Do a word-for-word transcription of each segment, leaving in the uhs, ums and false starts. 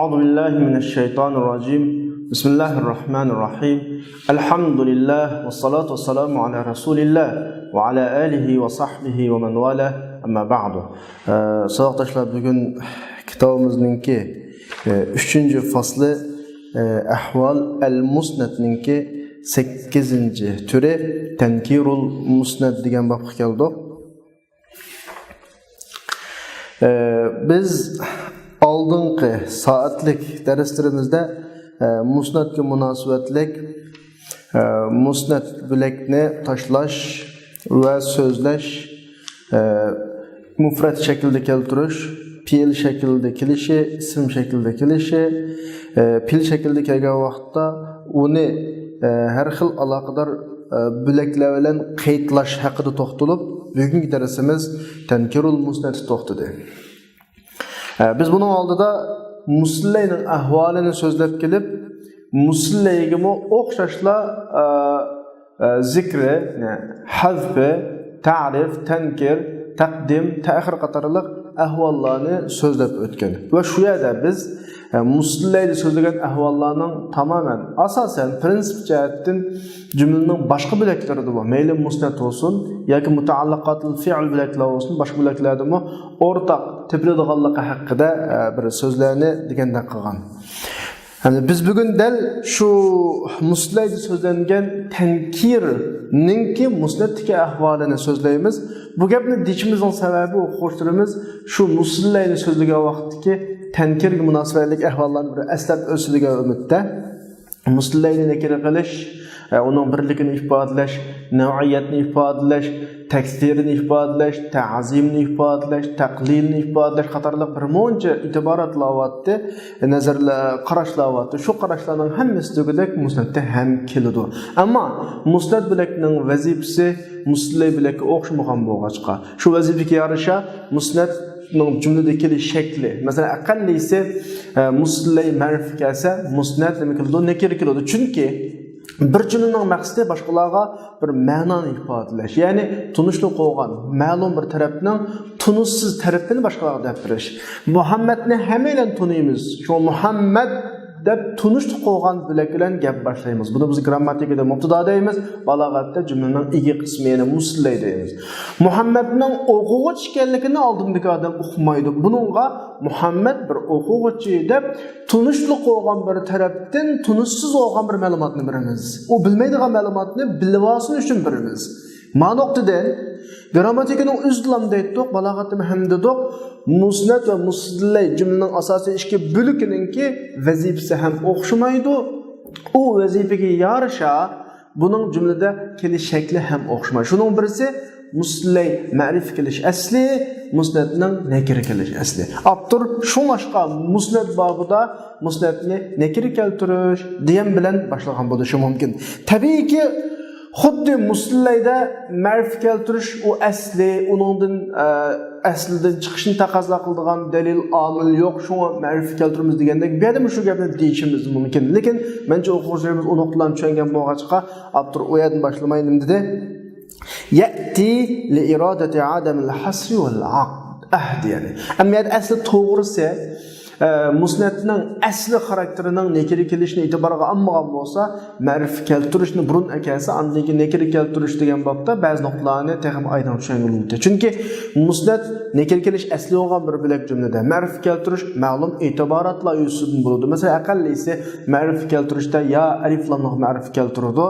أعوذ بالله من الشيطان الرجيم. بسم الله الرحمن الرحيم. الحمد لله والصلاة والسلام على رسول الله وعلى آله وصحبه ومن والاه. أما بعد. ئە، ساۋاقداشلار، بۈگۈن كىتابىمىزنىڭكى، ئە، ئۈچىنچى فەسلى، ئە، ئەھۋال ئەل مۇسنەدنىڭكى سەككىزىنچى تۈرى تەنكىرۇل مۇسنەد دېگەن بابقا كەلدۇق. ئە، بىز ئالدىنقى سائەتلىك دەرسلىرىمىزدە، ئە، مۇسنەدكە مۇناسىۋەتلىك، ئە، مۇسنەد بۆلەكنى تاشلاش ۋە سۆزلەش، ئە، مۇفرەت شەكىلدە كەلتۈرۈش، پېئىل شەكلىدە كېلىشى، ئىسىم شەكلىدە كېلىشى، ئە، پېئىل شەكلىدە كەلگەن ۋاقىتتا ئۇنى، ئە، ھەر خىل ئالاقىدار، ئە، بۆلەكلەر بىلەن قەيتلاش ھەققىدە توختىلىپ، بۈگۈنكى دەرسىمىز تەنكىرۇل مۇسنەدتە توختىدى. ئە، بىز بۇنىڭ ئالدىدا مۇسلەينىڭ ئەھۋالىنى سۆزلەپ كېلىپ، مۇسلەيگىمۇ ئوخشاشلا، ئە، ئە، زىكرى، يەنى ھەزپى، تەرىپ، تەنكىر، تەقدىم، تەئخىر قاتارلىق ئەھۋاللارنى سۆزلەپ ئۆتكەن. ۋە شۇ يەردە بىز، ئە، مۇسلەيدە سۆزلىگەن ئەھۋاللارنىڭ تامامەن، ئاساسەن، پىرىنسىپ جەھەتتىن جۈملىنىڭ باشقا بۆلەكلىرىدىمۇ، مەيلى مۇسنەد بولسۇن ياكى مۇتەئەللىقاتۇل فىئل بۆلەكلەر بولسۇن، باشقا بۆلەكلەردىمۇ ئورتاق تېپىلىدىغانلىقى ھەققىدە، ئە، بىر سۆزلەرنى دېگەندەك قىلغان. يەنى بىز بۈگۈن دەل شۇ مۇسلەيدە سۆزلەنگەن تەنكىرنىڭكى مۇسنەدتىكى ئەھۋالىنى سۆزلەيمىز. بۇ گەپنى دېيىشىمىزنىڭ سەۋەبى، ئوقۇغۇچىلىرىمىز شۇ مۇسلەينى سۆزلىگەن ۋاقىتتىكى تەنكىرگە مۇناسىۋەتلىك ئەھۋاللارنى بىر ئەسلەپ ئۆتسە دېگەن ئۈمىدتە. مۇسلەينى نەكىرە قىلىش، ئە، ئۇنىڭ بىرلىكىنى ئىپادىلەش، نەۋئىيەتنى ئىپادىلەش، تەكسىرنى ئىپادىلەش، تەزىمنى ئىپادىلەش، تەقلىلنى ئىپادىلەش قاتارلىق بىر مۇنچە ئىبارەتلەر بارتى. نەزەرلەر، قاراشلار بارتى. شۇ قاراشلارنىڭ ھەممىسى دېگۈدەك مۇسنەدتە ھەم كېلىدۇ. ئەمما مۇسنەد بۆلەكنىڭ ۋەزىپىسى مۇسلەي بۆلەككە ئوخشىمىغان بولغاچقا، شۇ ۋەزىپىگە يارىشا مۇسنەدنىڭ جۈملىدە كېلىش شەكلى، مەسىلەن، ئەقەللىسى، ئە، مۇسلەي مەرىپە كەلسە، مۇسنەد نېمە كېلىدۇ؟ نەكىرە كېلىدۇ. چۈنكى بىر جۈملىنىڭ مەقسىتى باشقىلارغا بىر مەنانى ئىپادىلەش، يەنى تونۇشلۇق بولغان مەلۇم بىر تەرەپنىڭ تونۇشسىز تەرىپىنى باشقىلارغا دەپ بېرىش. مۇھەممەدنى ھەممەيلەن تونۇيمىز، شۇڭا مۇھەممەد دەپ تونۇشلۇق بولغان بۆلەك بىلەن گەپ باشلايمىز. بۇنى بىز گرامماتىكىدا مۇبتىدا دەيمىز، بالاغەتتە جۈملىنىڭ ئىگە قىسمى، يەنى مۇسلەي دەيمىز. مۇھەممەدنىڭ ئوقۇغۇچى ئىكەنلىكىنى ئالدىمدىكى ئادەم ئۇقمايدۇ. بۇنىڭغا مۇھەممەد بىر ئوقۇغۇچى دەپ تونۇشلۇق بولغان بىر تەرەپتىن تونۇشسىز بولغان بىر مەلۇماتنى بېرىمىز. ئۇ بىلمەيدىغان مەلۇماتنى بىلىۋالسۇن ئۈچۈن بېرىمىز. ما نۇقتىدىن گرامماتىكىنىڭ ئۆزىدىلا دەيتتۇق، بالاغەتتىمۇ ھەم دېدۇق، مۇسنەد ۋە مۇسلەي جۈملىنىڭ ئاساسىي ئىككى بۆلىكىنىڭكى ۋەزىپىسى ھەم ئوخشىمايدۇ. ئۇ ۋەزىپىگە يارىشا بۇنىڭ جۈملىدە كېلىش شەكلى ھەم ئوخشىمايدۇ. شۇنىڭ بىرسى مۇسلەي مەرىپە كېلىش ئەسلى، مۇسنەدنىڭ نەكىرە كېلىش ئەسلى. ئاپتور شۇڭلاشقا مۇسنەد بابىدا مۇسنەدنى نەكىرە كەلتۈرۈش دېگەن بىلەن باشلىغان بولۇشى مۇمكىن. تەبىئىيكى، خۇددى مۇسلەيدە مەرىپە كەلتۈرۈش ئۇ ئەسلى، ئۇنىڭدىن، ئە، ئەسلىدىن چىقىشنى تەقەززا قىلىدىغان دەلىل، ئامىل يوق، شۇڭا مەرىپە كەلتۈرىمىز دېگەندەك، بۇ يەردىمۇ شۇ گەپنى دېيىشىمىز مۇمكىن. لېكىن مەنچە ئوقۇغۇچىلىرىمىز ئۇ نۇقتىلارنى چۈشەنگەن بولغاچقا، ئاپتور ئۇ يەردىن باشلىماي نېمە دېدى؟ يەتى لىئىرادەتى ئادەمىل ھەسرى ۋەل ئەھدى، يەنى. ئەمما يەنە ئەسلى توغرىسى، ئە، مۇسنەدنىڭ ئەسلى خاراكتېرىنىڭ نەكىرە كېلىشىنى ئېتىبارغا ئالمىغان بولسا، مەرىپە كەلتۈرۈشنى بۇرۇن ئەكەلسە، ئاندىن كېيىن نەكىرە كەلتۈرۈش دېگەن بابتا بەزى نۇقتىلارنى تېخىمۇ ئايدىڭ چۈشەنگىلى بولاتتى. چۈنكى مۇسنەد نەكىرە كېلىش ئەسلى بولغان بىر بۆلەك جۈملىدە، مەرىپە كەلتۈرۈش مەلۇم ئېتىباراتلار ئۈستىدىن بولىدۇ. مەسىلەن، ئەقەللىسى مەرىپە كەلتۈرۈشتە يا ئەلىف لاملىق مەرىپە كەلتۈرىدۇ،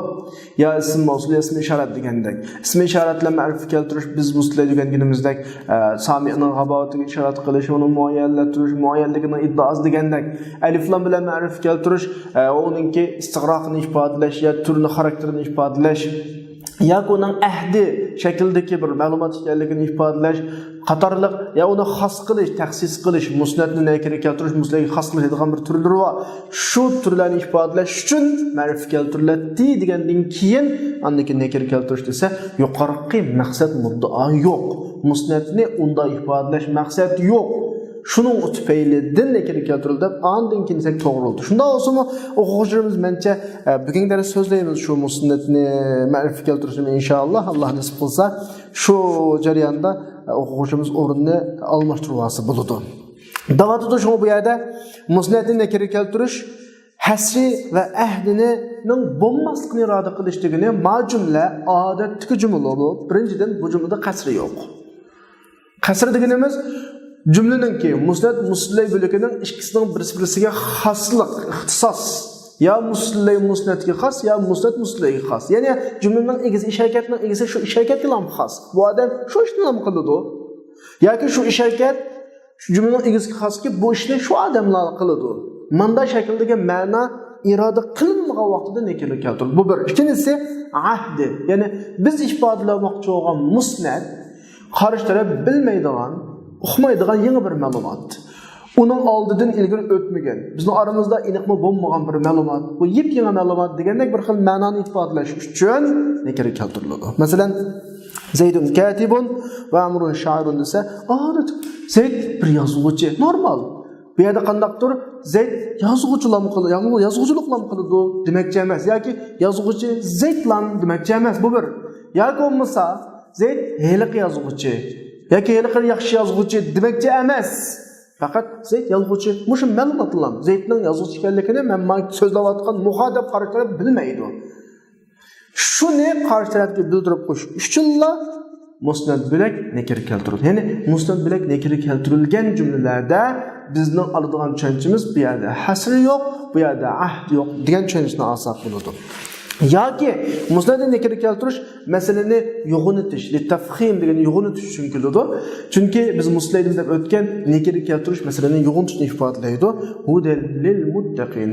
يا ئىسىم مەۋسۇل، يا ئىسمى ئىشارەت دېگەندەك. ئىسمى ئىشارەت بىلەن مەرىپە كەلتۈرۈش، بىز مۇسلەي دېگەنگىنىمىزدەك، ئە، سامىئنىڭ غاباۋىتىگە ئىشارەت قىلىش، ئۇنىڭ مۇئەييەنلەشتۈرۈش، مۇئەييەنلىكىنىڭ ئىددىئاسى دېگەندەك. ئەلىف لام بىلەن مەرىپە كەلتۈرۈش، ئە، ئۇنىڭكى ئىستىغراقىنى ئىپادىلەش يا تۈرىنى، خاراكتېرىنى ئىپادىلەش ياكى ئۇنىڭ ئەھدى شەكلىدىكى بىر مەلۇمات ئىكەنلىكىنى ئىپادىلەش قاتارلىق، يا ئۇنى خاس قىلىش، تەخسىس قىلىش، مۇسنەدنى نەكىرە كەلتۈرۈش، مۇسلەيگە خاس قىلىش دېگەن بىر تۈرلىرى بار. شۇ تۈرلەرنى ئىپادىلەش ئۈچۈن مەرىپە كەلتۈرۈلەتتى دېگەندىن كېيىن، ئاندىن كېيىن نەكىرە كەلتۈرۈش دېسە، يۇقىرىقى مەقسەت مۇددىئا يوق. مۇسنەدنى ئۇنداق ئىپادىلەش مەقسەت يوق. شۇنىڭ تۈپەيلىدىن نەكىرە كەلتۈرۈلدى دەپ ئاندىن كېيىن دېسەك توغرا بولىدۇ. شۇنداق بولسىمۇ، ئوقۇغۇچىلىرىمىز مەنچە، ئە، بۈگۈنكى دەرس سۆزلەيمىز شۇ مۇسنەدنى مەرىپە كەلتۈرۈشنى ئىنشائاللا، ئاللا نېسىپ قىلسا، شۇ جەرياندا، ئە، ئوقۇغۇچىمىز ئورۇننى ئالماشتۇرۇۋالسا بولىدۇ. دەۋاتىدۇ. شۇڭا بۇ يەردە مۇسنەتنى نەكىرە كەلتۈرۈش ھەسرى ۋە ئەھدىنىڭ بولماسلىقىنى ئىرادە قىلىش دېگىنى ما جۈملە ئادەتتىكى جۈملە بولۇپ، بىرىنچىدىن، بۇ جۈملىدە قەسرى يوق. قەسرى دېگىنىمىز جۈملىنىڭكى مۇسنەت، مۇسنەت بۆلىكىنىڭ ئىككىسىنىڭ بىرسى بىرسىگە خاسلىق، ئىختىساس. يا مۇسنەت مۇسنەتكە خاس، يا مۇسنەت مۇسنەتكە خاس. يەنى جۈملىنىڭ ئىگىسى، ئىش ھەرىكەتنىڭ ئىگىسى شۇ ئىش ھەرىكەتكىلا خاس. بۇ ئادەم شۇ ئىشنىلا قىلىدۇ. ياكى شۇ ئىش ھەرىكەت شۇ جۈملىنىڭ ئىگىسىگە خاسكى، بۇ ئىشنى شۇ ئادەملا قىلىدۇ. ماندا شەكىلدىكى مەنا ئىرادە قىلىنمىغان ۋاقتىدا نەكىرە كەلتۈرىدۇ. بۇ بىر. ئىككىنچىسى، ئەھدى. يەنى بىز ئىپادىلەمەكچى بولغان مۇسنەت قارشى تەرەپ بىلمەيدىغان، ئۇقمايدىغان يېڭى بىر مەلۇمات. ئۇنىڭ ئالدىدىن ئىلگىرى ئۆتمىگەن، بىزنىڭ ئارىمىزدا ئېنىقمۇ بولمىغان بىر مەلۇمات. بۇ يېپيېڭى مەلۇمات دېگەندەك بىر خىل مەنانى ئىپادىلەش ئۈچۈن نەكىرە كەلتۈرۈلىدۇ. مەسىلەن، زەيدۇن كاتىبۇن ۋە ئەمرۇن شائىرۇن دېسە، ئادەت زەيد بىر يازغۇچى، نورمال. بۇ يەردە قانداقتۇر زەيد يازغۇچىلام قىل-، يازغۇ-، يازغۇچىلىقلام قىلىدۇ دېمەكچى ئەمەس. ياكى يازغۇچى زەيدلام دېمەكچى ئەمەس، بۇ بىر. ياكى بولمىسا زەيد ھېلىقى يازغۇچى ياكى ھېلىقى ياخشى يازغۇچى دېمەكچى ئەمەس. پەقەت زەيد يازغۇچى، مۇشۇ مەلۇماتلام زەيدنىڭ يازغۇچى ئىكەنلىكىنى مەن ماڭا سۆزلەۋاتقان مۇخاتەپ قارشى تەرەپ بىلمەيدۇ. شۇنى قارشى تەرەپكە بىلدۈرۈپ قويۇش ئۈچۈنلا مۇسنەت بۆلەك نەكىرە كەلتۈرۈلدى. يەنى مۇسنەت بۆلەك نەكىرە كەلتۈرۈلگەن جۈملىلەردە بىزنىڭ ئالىدىغان چۈشەنچىمىز بۇ يەردە ھەسرى يوق، بۇ يەردە ئەھد يوق دېگەن چۈشەنچىنى ئالساق بولىدۇ. ياكى مۇسنەتنى نەكىرە كەلتۈرۈش مەسىلىنى يوغىنىتىش، لىتەفخىم دېگەن يوغىنىتىش ئۈچۈن كېلىدۇ. چۈنكى بىز مۇسلەيدىن دەپ ئۆتكەن نەكىرە كەلتۈرۈش مەسىلىنى يوغىنىتىشنى ئىپادىلەيدۇ. ھۇدەل لىل مۇتتەقىن.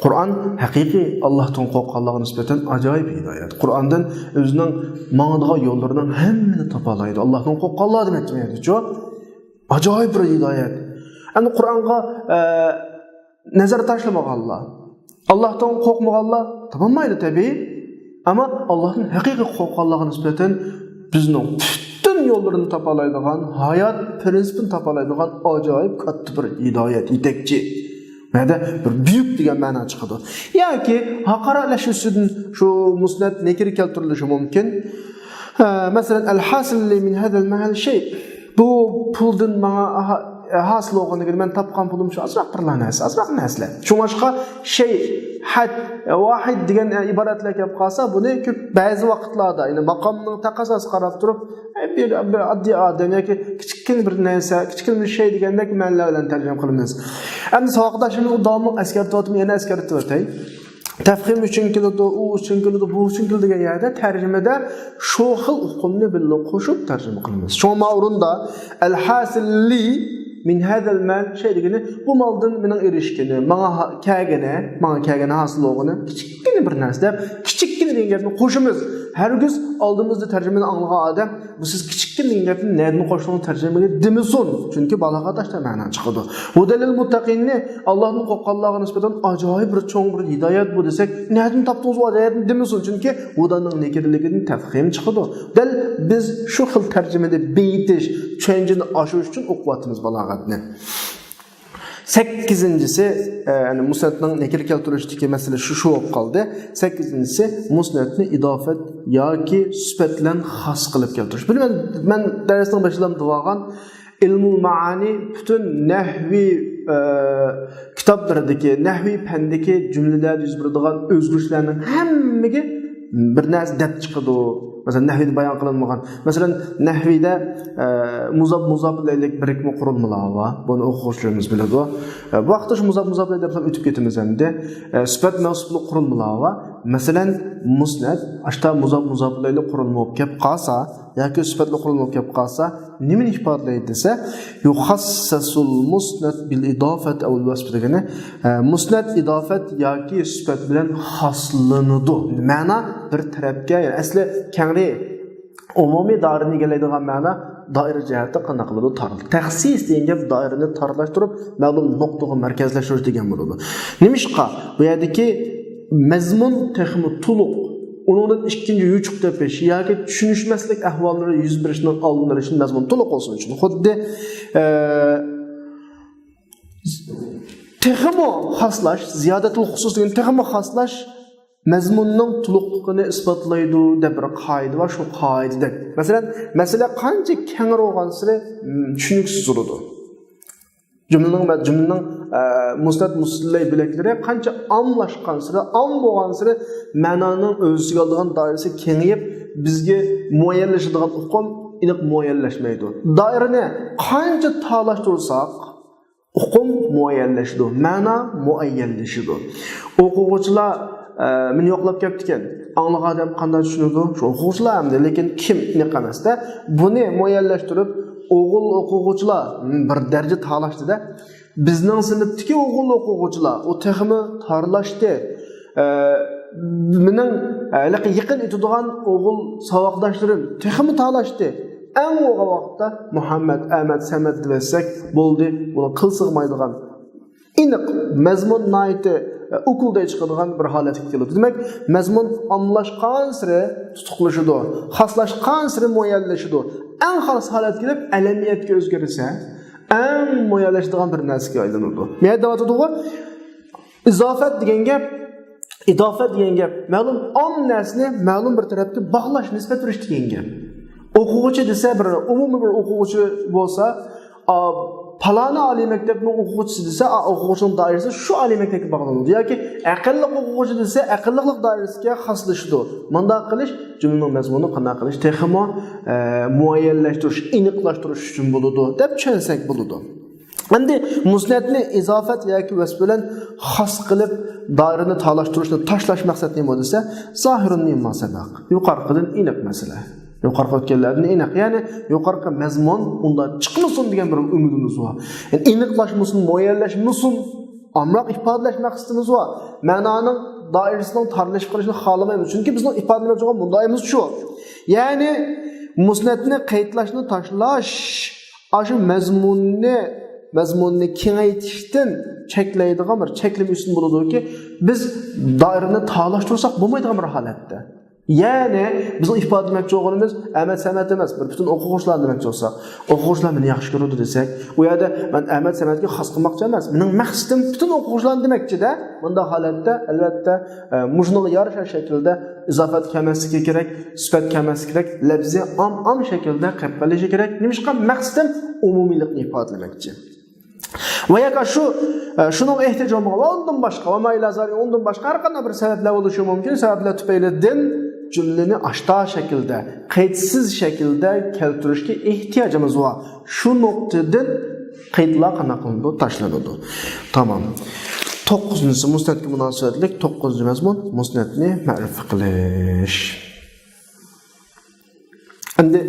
قۇرئان ھەقىقىي ئاللاھتىن قورققانلارغا نىسبەتەن ئاجايىپ ھىدايەت. قۇرئاندىن ئۆزىنىڭ ماڭىدىغان يوللىرىنىڭ ھەممىنى تاپالايدۇ. ئاللاھتىن قورققانلار دېمەكچى بۇ يەردىچۇ. ئاجايىپ بىر ھىدايەت. ئەمدى قۇرئانغا، ئە، نەزەر تاشلىمىغانلار، ئاللاھتىن قورقمىغانلار تاپالمايدۇ تەبىئىي. ئەمما ئاللاھتىن ھەقىقىي قورققانلارغا نىسبەتەن بىزنىڭ پۈتۈن يوللىرىنى تاپالايدىغان، ھايات پىرىنسىپىنى تاپالايدىغان ئاجايىپ كاتتا بىر ھىدايەت، يېتەكچى. بۇ يەردە بىر بۈيۈك دېگەن مەنا چىقىدۇ. ياكى ھاقارەتلەش ئۈستىدىن شۇ مۇسنەت نەكىرە كەلتۈرۈلۈشى مۇمكىن. ھە، مەسىلەن، ئەلھاسىل لى مىن ھازەل مەھەل شەي. بۇ پۇلدىن ماڭا ھا-، ھاسىل بولغىنى، مەن تاپقان پۇلۇم شۇ ئازراق بىرلا نەرسە، ئازراق نەرسىلەر. شۇڭلاشقا شەي، ھەد، ۋاھىد دېگەن ئىبارەتلەر كەپ قالسا، بۇنى كۆپ بەزى ۋاقىتلاردا، يەنى ماقامنىڭ تەقەززاسىغا قاراپ تۇرۇپ، بىر، بىر ئاددىي ئادەم ياكى كىچىككىنە بىر نەرسە، كىچىككىنە بىر شەي دېگەندەك مەنىلەر بىلەن تەرجىمە قىلىمىز. ئەمدى ساۋاقداشلىرىمىزغا داۋاملىق ئەسكەرتىۋاتىمەن، يەنە ئەسكەرتىۋېتەي. تەفخىم ئۈچۈن كېلىدۇ، ئۇ ئۈچۈن كېلىدۇ، بۇ ئۈچۈن كېلىدۇ دېگەن يەردە تەرجىمىدە شۇ خىل ئۇقۇمنى بىللە قوشۇپ تەرجىمە قىلىمىز. شۇڭا ما ئورۇندا، ئەلھاسىل لى مىن ھازەل مال شەي دېگىنى، بۇ مالدىن مېنىڭ ئېرىشكىنىم، ماڭا ھا-، كەلگىنى، ماڭا كەلگىنى ھاسىل بولغىنى كىچىككىنە بىر نەرسە دەپ، كىچىككىنە دېگەن گەپنى قوشىمىز. ھەرگىز ئالدىمىزدا تەرجىمىنى ئاڭلىغان ئادەم، بۇ سىز كىچىككىنە دېگەن گەپنى نەدىن قوشتىڭىز تەرجىمىگە دېمىسۇن. چۈنكى بالاغەتداشلار مەنا چىقىدۇ. ھۇدەل لىل مۇتتەقىننى ئاللاھتىن قورققانلارغا نىسبەتەن ئاجايىپ بىر چوڭ بىر ھىدايەت بۇ دېسەك، نەدىن تاپتىڭىز بۇ ھىدايەتنى دېمىسۇن. چۈنكى ھۇدانىڭ نەكىرىلىكىدىن تەفخىم چىقىدۇ. دەل بىز شۇ خىل تەرجىمىنى بېيىتىش، چۈشەنچىنى ئاشۇرۇش ئۈچۈن ئوقۇۋاتىمىز بالاغەتنى. سەككىزىنچىسى، ئە، يەنى مۇسنەتنىڭ نەكىرە كەلتۈرۈشتىكى مەسىلە شۇ، شۇ بولۇپ قالدى. سەككىزىنچىسى، مۇسنەتنى ئىداپەت ياكى سۈپەت بىلەن خاس قىلىپ كەلتۈرۈش. بىلىمەن، مەن دەرسنىڭ بېشىدا دېۋالغان ئىلمۇل مائانى پۈتۈن نەھۋىي، ئە، كىتابلىرىدىكى، نەھۋىي پەندىكى جۈملىلەردە يۈز بېرىدىغان ئۆزگىرىشلەرنىڭ ھەممىگە بىر نەرسە دەپ چىقىدۇ. مەسىلەن، نەھۋىدە بايان قىلىنمىغان. مەسىلەن، نەھۋىدە، ئە، مۇزاپ، مۇزاپ ئىلەيلىك بىرىكمە قۇرۇلمىلار بار. بۇنى ئوقۇغۇچىلىرىمىز بىلىدۇ. ئە، بۇ ھەقتە شۇ مۇزاپ، مۇزاپ ئىلەي دەپ ئۆتۈپ كېتىمىز ئەمدى. ئە، سۈپەت مەنسۇپلۇق قۇرۇلمىلار بار. مەسىلەن، مۇسنەت، ئاشتا مۇزاپ، مۇزاپ ئىلەيلىك قۇرۇلما بولۇپ كەپ قالسا، ياكى سۈپەتلىك قۇرۇلما بولۇپ كەپ قالسا، نېمىنى ئىپادىلەيدۇ دېسە، يۇخەسسەسۇل مۇسنەت بىل ئىدافەت ئەۋ ۋەسپ دېگىنى، ئە، مۇسنەت ئىدافەت ياكى سۈپەت بىلەن خاسلىنىدۇ. مەنا بىر تەرەپكە، يەنى ئەسلى كەڭرى ئومۇمىي دائىرىنى ئىگىلەيدىغان مەنا دائىرە جەھەتتە قانداق قىلىدۇ؟ تارلىق. تەخسىس دېگەن گەپ دائىرىنى تارلاشتۇرۇپ، مەلۇم نۇقتىغا مەركەزلەشتۈرۈش دېگەن بولىدۇ. نېمىشقا؟ بۇ يەردىكى مەزمۇن تېخىمۇ تولۇق، ئۇنىڭدىن ئىككىنچى يوچۇق تېپىش ياكى چۈشىنىشمەسلىك ئەھۋاللىرى يۈز بېرىشنىڭ ئالدىنى ئېلىش ئۈچۈن مەزمۇن تولۇق بولسۇن ئۈچۈن. خۇددى، ئە، تېخىمۇ خاسلاش، زىيادەتۇل خۇسۇس دېگەن تېخىمۇ خاسلاش مەزمۇننىڭ تولۇقلۇقىنى ئىسپاتلايدۇ دەپ بىر قائىدە بار، شۇ قائىدىدەك. مەسىلەن، مەسىلە قانچە كەڭرى بولغانسېرى، م، چۈشىنىكسىز بولىدۇ. جۈملىنىڭ، جۈملىنىڭ، ئە، مۇسنەت مۇسلەي بۆلەكلىرى قانچە ئاملاشقانسېرى، ئام بولغانسېرى مەنانىڭ ئۆز ئىچىگە ئالىدىغان دائىرىسى كېڭىيىپ، بىزگە مۇئەييەنلىشىدىغان ئۇقۇم ئېنىق مۇئەييەنلەشمەيدۇ. دائىرىنى قانچە تارلاشتۇرساق، ئۇقۇم مۇئەييەنلىشىدۇ، مەنا مۇئەييەنلىشىدۇ. ئوقۇغۇچىلار، ئە، مېنى يوقلاپ كەپتىكەن. ئاڭلىغان ئادەم قانداق چۈشىنىدۇ؟ شۇ ئوقۇغۇچىلار ئەمدى، لېكىن كىم ئېنىق ئەمەستە. بۇنى مۇئەييەنلەشتۈرۈپ، ئوغۇل ئوقۇغۇچىلار، ھىم، بىر دەرىجە تارلاشتى-دە. بىزنىڭ سىنىپتىكى ئوغۇل ئوقۇغۇچىلار، ئۇ تېخىمۇ تارلاشتى. ئە، مېنىڭ، ئە، ھېلىقى يېقىن ئۆتىدىغان ئوغۇل ساۋاقداشلىرىم تېخىمۇ تارلاشتى. ئەڭ بولغان ۋاقىتتا مۇھەممەد، ئەمەت، سەمەت دېۋەتسەك بولدى، بۇنىڭ قىل سىغمايدىغان، ئېنىق مەزمۇن ناھايىتى، ئە، ئوكۇلدەي چىقىدىغان بىر ھالەتكە كېلىدۇ. دېمەك، مەزمۇن ئاممىلاشقانسېرى تۇتۇقلىشىدۇ، خاسلاشقانسېرى مۇئەييەنلىشىدۇ. ئەڭ خاس ھالەتكە كېلىپ ئەلەمىيەتكە ئۆزگەرسە، ئەڭ مۇئەييەنلىشىدىغان بىر نەرسىگە ئايلىنىدۇ. مۇ يەردە دەۋاتىدۇغۇ، ئىزافەت دېگەن گەپ، ئىدافەت دېگەن گەپ، مەلۇم ئام نەرسىنى مەلۇم بىر تەرەپكە باغلاش، نىسبەت بېرىش دېگەن گەپ. ئوقۇغۇچى دېسە، بىر ئومۇمىي بىر ئوقۇغۇچى بولسا، ئا، پالانى ئالىي مەكتەپنىڭ ئوقۇغۇچىسى دېسە، ئا، ئوقۇغۇچىنىڭ دائىرىسى شۇ ئالىي مەكتەپكە باغلىنىدۇ. ياكى ئەقىللىق ئوقۇغۇچى دېسە، ئەقىللىقلىق دائىرىسىگە خاسلىشىدۇ. مۇنداق قىلىش جۈملىنىڭ مەزمۇنىنى قانداق قىلىش؟ تېخىمۇ، ئە، مۇئەييەنلەشتۈرۈش، ئېنىقلاشتۇرۇش ئۈچۈن بولىدۇ، دەپ چۈشەنسەك بولىدۇ. ئەمدى مۇسنەتنى ئىزافەت ياكى ۋەسپ بىلەن خاس قىلىپ، دائىرىنى تارلاشتۇرۇشنى تاشلاش مەقسەت نېمە دېسە، زاھىرۇن مىمما سەبەق. يۇقىرىقىدىن ئېنىق مەسىلە. يۇقىرىقى ئۆتكەنلەردىن ئېنىق. يەنى يۇقىرىقى مەزمۇن ئۇنداق چىقمىسۇن دېگەن بىر ئۈمىدىمىز بار. يەنى ئېنىقلاشمىسۇن، مۇئەييەنلەشمىسۇن، ئامراق ئىپادىلەش مەقسىتىمىز بار. مەنانىڭ دائىرىسىنىڭ تارلىشىپ قېلىشىنى خالىمايمىز. چۈنكى بىزنىڭ ئىپادىلىمەكچى بولغان مۇددىئايىمىز شۇ. يەنى مۇسنەتنى قەيتلاشنى تاشلاش، ئاشۇ مەزمۇننى، مەزمۇننى كېڭەيتىشتىن چەكلەيدىغان بىر چەكلىمە ئۈستۈن بولىدۇكى، بىز دائىرىنى تارلاشتۇرساق بولمايدىغان بىر ھالەتتە. يەنى بىزنىڭ ئىپادىلىمەكچى بولغىنىمىز ئەمەت سەمەت ئەمەس، بىر پۈتۈن ئوقۇغۇچىلارنى دېمەكچى بولساق، ئوقۇغۇچىلار مېنى ياخشى كۆرىدۇ دېسەك، ئۇ يەردە مەن ئەمەت سەمەتكە خاس قىلماقچى ئەمەس. مېنىڭ مەقسىتىم پۈتۈن ئوقۇغۇچىلارنى دېمەكچىدە. بۇنداق ھالەتتە، ئەلۋەتتە، ئە، مۇشۇنىڭغا يارىشار شەكىلدە ئىزافەت كەلمەسلىكى كېرەك، سۈپەت كەلمەسلىكى كېرەك، لەپزى ئام-ئام شەكىلدە قېلىپ قېلىشى كېرەك. نېمىشقا؟ مەقسىتىم ئومۇمىيلىقنى ئىپادىلىمەكچى. ۋە ياكى شۇ، ئە، شۇنىڭغا ئېھتىياج بولمىغان ۋە ئۇندىن باشقا، ۋە ما ئىلا زالىك، ئۇندىن باشقا ھەر قانداق بىر سەۋەبلەر بولۇشى مۇمكىن. سەۋەبلەر تۈپەيلىدىن جۈملىنى ئاشتا شەكىلدە، قەيتسىز شەكىلدە كەلتۈرۈشكە ئېھتىياجىمىز بار. شۇ نۇقتىدىن قەيتلار قانداق قىلىنىدۇ؟ تاشلىنىدۇ. تامام. توققۇزىنچىسى، مۇسنەتكە مۇناسىۋەتلىك توققۇزىنچى مەزمۇن، مۇسنەتنى مەرىپە قىلىش. ئەمدى،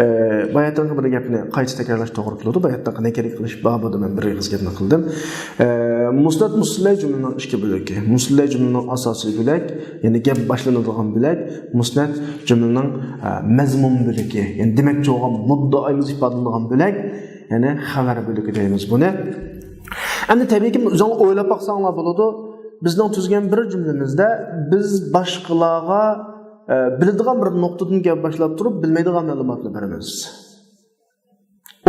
ئە، باياتىنقى بىر گەپنى قايتا تەكرارلاش توغرا كېلىدۇ. باياتىنقى نەكىرە قىلىش بابىدا مەن بىر ئېغىز گەپنى قىلدىم. ئە، مۇسنەت مۇسلەي جۈملىنىڭ ئىككى بۆلىكى. مۇسلەي جۈملىنىڭ ئاساسىي بۆلەك، يەنى گەپ باشلىنىدىغان بۆلەك، مۇسنەت جۈملىنىڭ، ئە، مەزمۇن بۆلىكى، يەنى دېمەكچى بولغان مۇددىئايىمىز ئىپادىلىنىدىغان بۆلەك، يەنى خەۋەر بۆلىكى دەيمىز بۇنى. ئەمدى تەبىئىيكى، ئۆزۈڭلار ئويلاپ باقساڭلار بولىدۇ. بىزنىڭ تۈزگەن بىر جۈملىمىزدە بىز باشقىلارغا، ئە، بىلىدىغان بىر نۇقتىدىن گەپ باشلاپ تۇرۇپ، بىلمەيدىغان مەلۇماتنى بېرىمىز.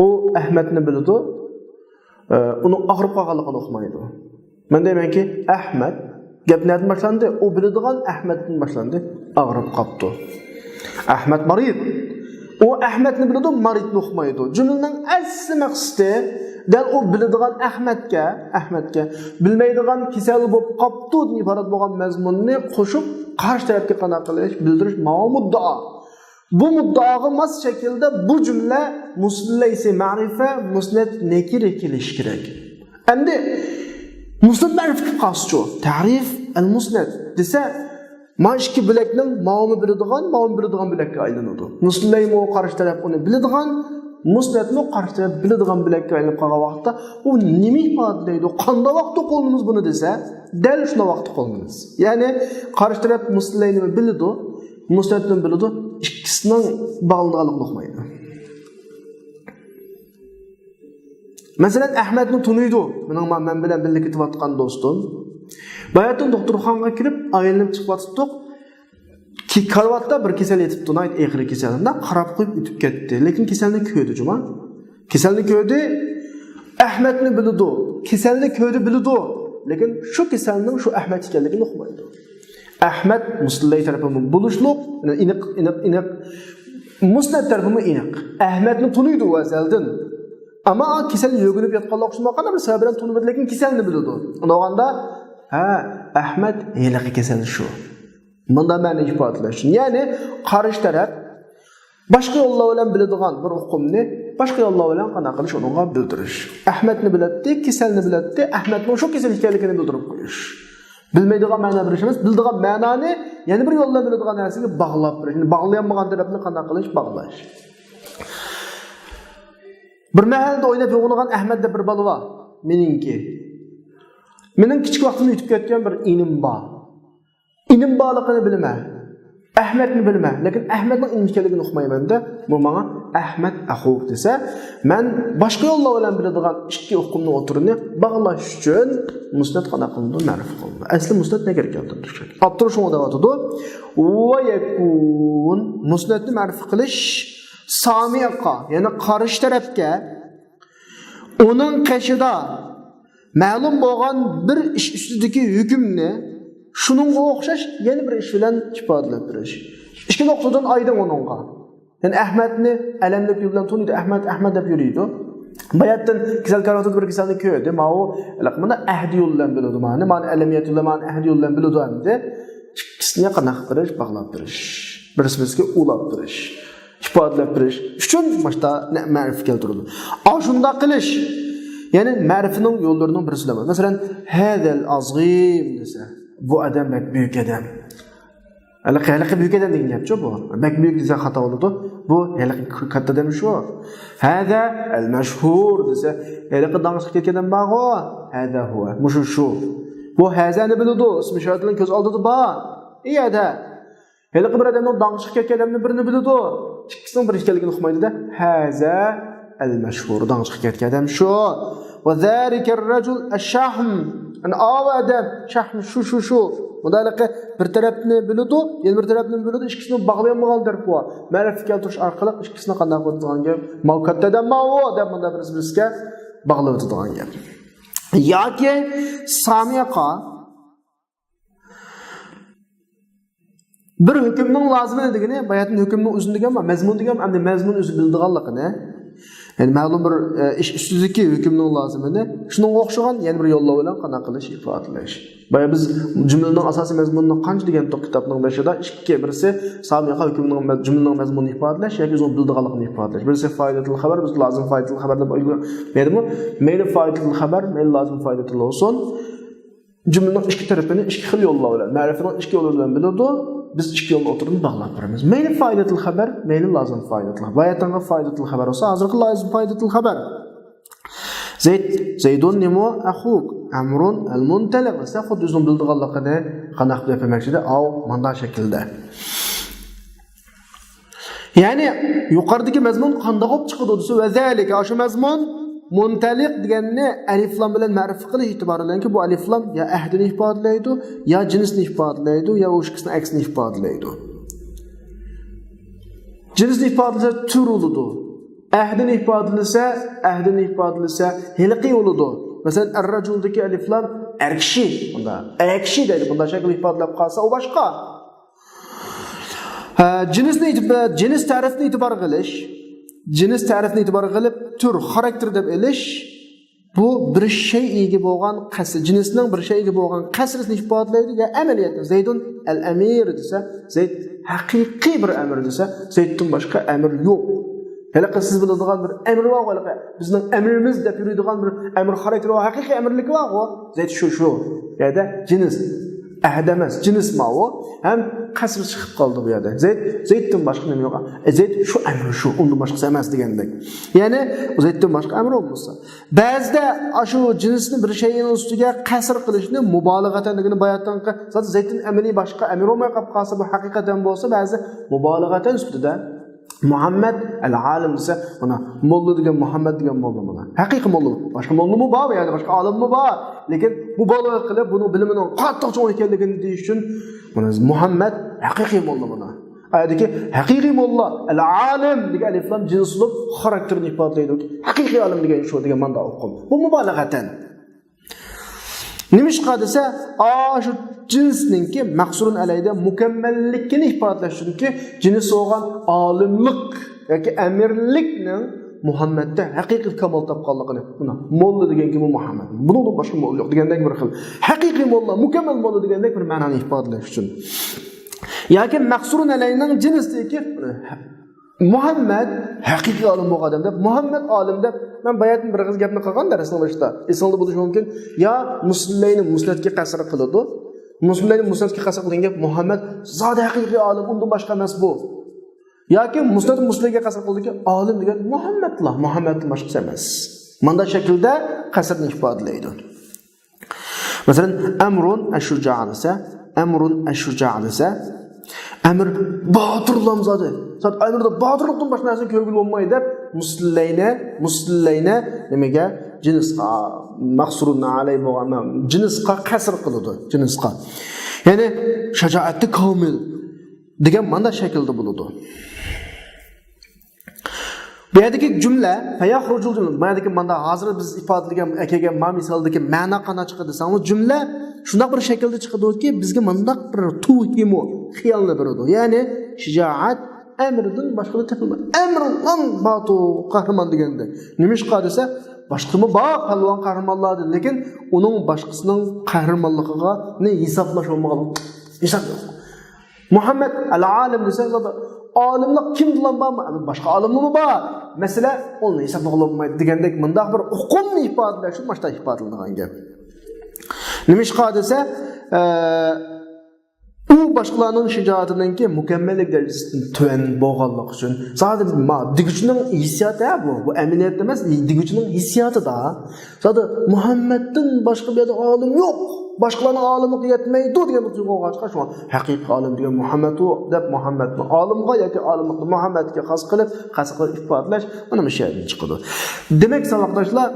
ئۇ ئەھمەدنى بىلىدۇ، ئە، ئۇنىڭ ئاغرىپ قالغانلىقىنى ئۇقمايدۇ. مەن دەيمەنكى، ئەھمەد، گەپ نەدىن باشلاندى؟ ئۇ بىلىدىغان ئەھمەدتىن باشلاندى. ئاغرىپ قاپتۇ. ئەھمەد مارىد. ئۇ ئەھمەدنى بىلىدۇ، مارىدنى ئۇقمايدۇ. جۈملىنىڭ ئەسلى مەقسىتى دەل ئۇ بىلىدىغان ئەھمەدكە، ئەھمەدكە بىلمەيدىغان كېسەل بولۇپ قاپتۇدىن ئىبارەت بولغان مەزمۇننى قوشۇپ، قارشى تەرەپكە قانداق قىلىش، بىلدۈرۈش، ماۋۇ مۇددىئا. بۇ مۇددىئاغا ماس شەكىلدە بۇ جۈملە مۇسلەيسى مەرىپە، مۇسنەت نەكىرە كېلىشى كېرەك. ئەمدى مۇسنەت مەرىپە قىلىپ قالسىچۇ؟ تەرىف ئەل مۇسنەت دېسە، ما ئىككى بۆلەكنىڭ ماۋۇمۇ بىلىدىغان، ماۋۇمۇ بىلىدىغان بۆلەككە ئايلىنىدۇ. مۇسلەيمۇ قارشى تەرەپ ئۇنى بىلىدىغان، مۇسنەتمۇ قارشى تەرەپ بىلىدىغان بۆلەككە ئايلىنىپ قالغان ۋاقىتتا، ئۇ نېمە ئىپادىلەيدۇ؟ قانداق ۋاقىتتا قوللىنىمىز بۇنى دېسە، دەل شۇنداق ۋاقىتتا قوللىنىمىز. يەنى قارشى تەرەپ مۇسلەينىمۇ بىلىدۇ، مۇسنەتنىمۇ بىلىدۇ، ئىككىسىنىڭ باغلىنىدىغانلىقىنى ئۇقمايدۇ. مەسىلەن، ئەھمەدنى تونۇيدۇ. مېنىڭ ما-، مەن بىلەن بىللە كېتىۋاتقان دوستۇم. باياتىن دوختۇرخانىغا كىرىپ، ئايلىنىپ چىقىۋاتاتتۇق. كى-، كارىۋاتتا بىر كېسەل يېتىپتۇ، ناھايىتى ئېغىر كېسەل. مۇنداق قاراپ قويۇپ ئۆتۈپ كەتتى. لېكىن كېسەلنى كۆردى، جۇما. كېسەلنى كۆردى، ئەھمەدنى بىلىدۇ. كېسەلنى كۆردى، بىلىدۇ. لېكىن شۇ كېسەلنىڭ شۇ ئەھمەد ئىكەنلىكىنى ئۇقمايدۇ. ئەھمەد مۇسلەي تەرىپىمۇ بولۇشلۇق، ئېنىق، ئېنىق، ئېنىق. مۇسنەت تەرىپىمۇ ئېنىق. ئەھمەدنى تونۇيدۇ ئەزەلدىن. ئەمما كېسەل يۆگىنىپ ياتقانلار ئوخشىمايدۇ، بىر سەۋەب بىلەن تونۇمىدۇ، لېكىن كېسەلنى بىلىدۇ. ئۇنداغاندا، ھە، ئەھمەد ھېلىقى كېسەل شۇ. مۇنداق مەنىنى ئىپادىلەش ئۈچۈن. يەنى قارشى تەرەپ باشقا يوللار بىلەن بىلىدىغان بىر ئۇقۇمنى باشقا يوللار بىلەن قانداق قىلىش، ئۇنىڭغا بىلدۈرۈش. ئەھمەدنى بىلەتتى، كېسەلنى بىلەتتى، ئەھمەدنىڭ شۇ كېسەل ئىكەنلىكىنى بىلدۈرۈپ قويۇش. بىلمەيدىغان مەنا بېرىش ئەمەس، بىلىدىغان مەنانى يەنە بىر يول بىلەن بىلىدىغان نەرسىگە باغلاپ بېرىش. يەنى باغلىيالمىغان تەرەپنى قانداق قىلىش؟ باغلاش. بىر مەھەلدە ئويناپ يوغىنىغان ئەھمەت دەپ بىر بالا بار. مېنىڭكى. مېنىڭ كىچىك ۋاقتىمدا ئۆتۈپ كەتكەن بىر ئىنىم بار. ئىنىم بارلىقىنى بىلىمەن. ئەھمەتنى بىلىمەن. لېكىن ئەھمەتنىڭ ئىنىم ئىكەنلىكىنى ئۇقمايمەن دە. بۇ ماڭا ئەھمەت ئەخۇك دېسە، مەن باشقا يوللار بىلەن بىلىدىغان ئىككى ئۇقۇمنىڭ ئوتتۇرىنى باغلاش ئۈچۈن مۇسنەد قانداق قىلىنىدۇ؟ مەرىپە قىلىنىدۇ. ئەسلى مۇسنەد نەگە كەلتۈرۈلدى؟ ئاپتور شۇڭا دەۋاتىدۇ. ۋە يەكۇن. مۇسنەدنى مەرىپە قىلىش سامىئقا، يەنى قارشى تەرەپكە ئۇنىڭ قېشىدا مەلۇم بولغان بىر ئىش ئۈستىدىكى ھۆكۈمنى شۇنىڭغا ئوخشاش يەنە بىر ئىش بىلەن ئىپادىلەپ بېرىش. ئىككى نۇقتىدىن ئايدىڭ ئۇنىڭغا. يەنى ئەھمەدنى ئەلەم دەپ يول بىلەن تونۇيدۇ، ئەھمەد، ئەھمەد دەپ يۈرىدۇ. باياتتىن كېسەل كارىۋىتىدە بىر كېسەلنى كۆردى، ماۋۇ، مانا ئەھدى يول بىلىدۇ، مانا، مانا ئەلەمىيەت يول، مانا ئەھدى يول بىلىدۇ ئەمدى. ئىككىسىنى قانداق قىلىپ بېرىش؟ باغلاپ بېرىش. بىرسى بىرسىگە ئۇلاپ بېرىش. ئىپادىلەپ بېرىش ئۈچۈن مۇشتا مەرىپە كەلتۈرىدۇ. ئاشۇنداق قىلىش، يەنى مەرىپىنىڭ يوللىرىنىڭ بىرسى دەپ. مەسىلەن، ھەزەل ئازىم دېسە، بۇ ئادەم بەك بۈيۈك ئادەم. ھېلىقى، ھېلىقى بۈيۈك ئادەم دېگەن گەپچۇ بۇ. بەك بۈيۈك دېسە خاتا بولىدۇ. بۇ ھېلىقى كاتتا ئادەم شۇ. ھەزە ئەل مەشھۇر دېسە، ھېلىقى داڭلىق كەتكەن ئادەم بارغۇ. ھەزە ھۇۋە. مۇشۇ شۇ. بۇ ھەزەنى بىلىدۇ. ئىسمى ئىشارەت بىلەن كۆز ئالدىدا بار. ئى ھەدە. ھېلىقى بىر ئادەمنىڭ داڭشىق كەتكەن ئادەمنى بىرىنى بىلىدۇ. ئىككىسىنىڭ بىر ئىكەنلىكىنى ئۇقمايدۇ-دە. ھەزە ئەل مەشھۇر، داڭشىق كەتكەن ئادەم شۇ. ۋە زالىكەر رەجۇل ئەششەھم. ئەنە ئاۋۇ ئادەم، شەھم، شۇ، شۇ، شۇ. مۇنداق ھېلىقى بىر تەرەپنى بىلىدۇ، يەنە بىر تەرەپنى بىلىدۇ، ئىككىسىنى باغلىيالمىغان تەرىپى بار. مەرىپە كەلتۈرۈش ئارقىلىق ئىككىسىنى قانداق قىلىدىغان گەپ؟ ماۋۇ كاتتا ئادەم ماۋۇ دەپ مۇنداق بىرسى بىرسىگە باغلاۋېتىدىغان گەپ. ياكى سامىقا بىر ھۆكۈمنىڭ لازىمىنى دېگىنى، باياتىن ھۆكۈمنىڭ ئۆزىنى دېگەن، مەزمۇن دېگەن، ئەمدى مەزمۇن ئۆزى بىلىدىغانلىقىنى، يەنى مەلۇم بىر، ئە، ئىش ئۈستىدىكى ھۆكۈمنىڭ لازىمىنى شۇنىڭغا ئوخشىغان يەنە بىر يوللار بىلەن قانداق قىلىش، ئىپادىلەش. بايا بىز جۈملىنىڭ ئاساسىي مەزمۇنىنى قانچە دېگەنتۇق كىتابنىڭ بېشىدا؟ ئىككى، بىرسى سامىقا ھۆكۈمنىڭ مە-، جۈملىنىڭ مەزمۇنىنى ئىپادىلەش ياكى ئۆزىنىڭ بىلىدىغانلىقىنى ئىپادىلەش. بىرسى فائىدەتۇل خەبەر، بىز لازىم فائىدەتۇل خەبەر دەپ ئويلىمايدۇ. مەيلى فائىدەتۇل خەبەر، مەيلى لازىم فائىدەتۇل بولسۇن. جۈملىنىڭ ئىككى تەرىپىنى ئىككى خىل يوللار بىلەن، مەرىپىنىڭ ئىككى يولى بىلەن بىلىدۇ. بىز ئىككى يولنىڭ ئوتتۇرىنى باغلاپ بېرىمىز. مەيلى فائىدەتۇل خەبەر، مەيلى لازىم فائىدەتۇل خەبەر. باياتىنقى فائىدەتۇل خەبەر بولسا، ھازىرقى لازىم فائىدەتۇل خەبەر. زەيد، زەيدۇن نېمە؟ ئەخۇك. ئەمرۇن ئەل مۇنتەلىق دېسە، خۇددى ئۆزىنىڭ بىلىدىغانلىقىنى قانداق دەپ بەرمەكچىدە؟ ئاۋۇ مانداق شەكىلدە. يەنى يۇقىرىدىكى مەزمۇن قانداق بولۇپ چىقىدۇ دېسە، ۋە زالىكە، ئاشۇ مەزمۇن مۇنتەلىق دېگەننى ئەلىفلام بىلەن مەرىپە قىلىش ئېتىبارى بىلەنكى، بۇ ئەلىفلام يا ئەھدىنى ئىپادىلەيدۇ، يا جىنسنى ئىپادىلەيدۇ، يا ئۇ ئىككىسىنىڭ ئەكسىنى ئىپادىلەيدۇ. جىنسنى ئىپادىلىسە تۈر بولىدۇ. ئەھدىنى ئىپادىلىسە، ئەھدىنى ئىپادىلىسە ھېلىقى بولىدۇ. مەسىلەن، ئەررەجۇلدىكى ئەلىفلام ئەركىشى، بۇندا ئەركىشى دەيدۇ، بۇنداق شەكىل ئىپادىلەپ قالسا ئۇ باشقا. ھە، جىنسنى ئېيتىپ، جىنس تەرىپنى ئېتىبارغا ئېلىش، جىنس تەرىپنى ئېتىبارغا ئېلىپ، تۈر، خاراكتېر دەپ ئېلىش، بۇ بىر شەيئىگە بولغان قەسرى، جىنسنىڭ بىر شەيئىگە بولغان قەسرىسىنى ئىپادىلەيدۇ. يا ئەمەلىيەتتە، زەيدۇن ئەل ئەمىر دېسە، زەيد ھەقىقىي بىر ئەمىر دېسە، زەيدتىن باشقا ئەمىر يوق. ھېلىقى سىز بىلىدىغان بىر ئەمىر بار، ھېلىقى بىزنىڭ ئەمىرىمىز دەپ يۈرىدىغان بىر ئەمىر خاراكتېرى بار، ھەقىقىي ئەمىرلىكى بارغۇ. زەيد شۇ، شۇ. يەردە جىنس. ئەھد ئەمەس، جىنس ماۋۇ. ھەم قەسرى چىقىپ قالدى بۇ يەردە. زەيد، زەيدتىن باشقا نېمە يوق؟ ئە، زەيد شۇ ئەمىر شۇ، ئۇندىن باشقىسى ئەمەس دېگەندەك. يەنى زەيدتىن باشقا ئەمىر بولمىسا. بەزىدە ئاشۇ جىنسنى بىر شەيئىنىڭ ئۈستىگە قەسر قىلىشنى مۇبالىغەتەن دېگىنى باياتىنقى، زادى زەيدتىن ئەمىرى باشقا ئەمىر بولماي قاپ قالسا، بۇ ھەقىقەتەن بولسا، بەزى مۇبالىغەتەن سۈپىتىدە مۇھەممەد ئەل ئالىم دېسە، مانا، موللا دېگەن، مۇھەممەد دېگەن موللا مانا. ھەقىقىي موللا. باشقا موللىمۇ بار بۇ يەردە، باشقا ئالىممۇ بار. لېكىن مۇبالىغە قىلىپ، بۇنىڭ بىلىمىنىڭ قاتتىق چوڭ ئىكەنلىكىنى دېيىش ئۈچۈن، مانا، مۇھەممەد ھەقىقىي موللا مانا. ئايەتتىكى ھەقىقىي موللا، ئەل ئالىم دېگەن ئەلىفلام جىنس بولۇپ، خاراكتېرنى ئىپادىلەيدۇ. ھەقىقىي ئالىم دېگەن شۇ دېگەن مانا ئۇقۇم. بۇ مۇبالىغەتەن. نېمىشقا دېسە، ئاشۇ جىنسنىڭكى مەقسۇرۇن ئەلەيدە مۇكەممەللىكىنى ئىپادىلەش، چۈنكى جىنس بولغان ئالىملىق ياكى ئەمىرلىكنىڭ مۇھەممەدتە ھەقىقىي كامال تاپقانلىقىنى، مانا، موللا دېگەن كىم؟ مۇھەممەد. بۇنىڭدىن باشقا موللا يوق دېگەندەك بىر خىل. ھەقىقىي موللا، مۇكەممەل موللا دېگەندەك بىر مەنانى ئىپادىلەش ئۈچۈن. ياكى مەقسۇرۇن ئەلەينىڭ جىنسىدىكى مۇھەممەد ھەقىقىي ئالىم بولغان ئادەم دەپ، مۇھەممەد ئالىم دەپ، مەن باياتىن بىر ئېغىز گەپنى قىلغان دەرسنىڭ بېشىدا. ئېسىڭلاردا بولۇشى مۇمكىن. يا مۇسنەدكە قەسر قىلىدۇ. مۇسنەدكە قەسر قىلغان گەپ مۇھەممەد زادى ھەقىقىي ئالىم، ئۇندىن باشقا ئەمەس بۇ. ياكى مۇسنەد مۇسنەدكە قەسر قىلىدۇكى، ئالىم دېگەن مۇھەممەدلا، مۇھەممەدتىن باشقىسى ئەمەس. مانداق شەكىلدە قەسرنى ئىپادىلەيدۇ. مەسىلەن، ئەمرۇن ئەششۇجا دېسە، ئەمرۇن ئەششۇجا دېسە، ئەمىر باتۇر نامزادى. سەن ئەمىردە باتۇرلۇقتىن باشقا نەرسىنى كۆرگىلى بولمايدۇ دەپ، مۇسلەينە، مۇسلەينە نېمىگە؟ جىنسقا، مەقسۇرۇن ئەلەي بولغان جىنسقا قەسر قىلىدۇ، جىنسقا. يەنى شاجائەتتە كامىل دېگەن مانا شەكىلدە بولىدۇ. بۇ يەردىكى جۈملە، فەيەخرۇجۇل جۈملە، بۇ يەردىكى مانا ھازىر بىز ئىپادىلىگەن، ئەكەلگەن ما مىسالدىكى مەنا قانداق چىقىدۇ دېسەڭلار، جۈملە شۇنداق بىر شەكىلدە چىقىدۇكى، بىزگە مۇنداق بىر توھۇمۇ خىيالنى بېرىدۇ. يەنى شىجائەت ئەمىردىن باشقىدا تېپىلمايدۇ. ئەمىرلان باتۇ قەھرىمان دېگەندەك. نېمىشقا دېسە، باشقىمۇ بار پەلۋان قەھرىمانلاردىن، لېكىن ئۇنىڭ باشقىسىنىڭ قەھرىمانلىقىغا نى ھېسابلاش بولمىغان. ھېساب يوق. مۇھەممەد ئەل-ئالىم دېسەك، زادى ئالىملىق كىمدىلا بارمۇ؟ باشقا ئالىملارمۇ بار. مەسىلە، ئۇنى ھېسابلىغىلى بولمايدۇ دېگەندەك مۇنداق بىر ئۇقۇمنى ئىپادىلەش ئۈچۈن مۇشۇنداق ئىپادىلىنىدىغان گەپ. نېمىشقا دېسە، ئە، ئۇ باشقىلارنىڭ شىجائىتىنىڭكى مۇكەممەللىك دەرىجىسىدىن تۆۋەن بولغانلىقى ئۈچۈن. زادى ما دېگۈچىنىڭ ھېسسىياتى ھە بۇ. بۇ ئەمەلىيەتتە ئەمەس، دېگۈچىنىڭ ھېسسىياتىدا. زادى مۇھەممەدتىن باشقا بۇ يەردە ئالىم يوق، باشقىلارنىڭ ئالىملىقى يەتمەيدۇ دېگەن تۇيغۇ بولغاچقا، شۇڭا ھەقىقىي ئالىم دېگەن مۇھەممەد ئۇ دەپ، مۇھەممەدنى ئالىمغا ياكى ئالىملىقنى مۇھەممەدكە خاس قىلىپ، خاس قىلىپ ئىپادىلەش، مانا مۇشۇ يەردىن چىقىدۇ. دېمەك، ساۋاقداشلار،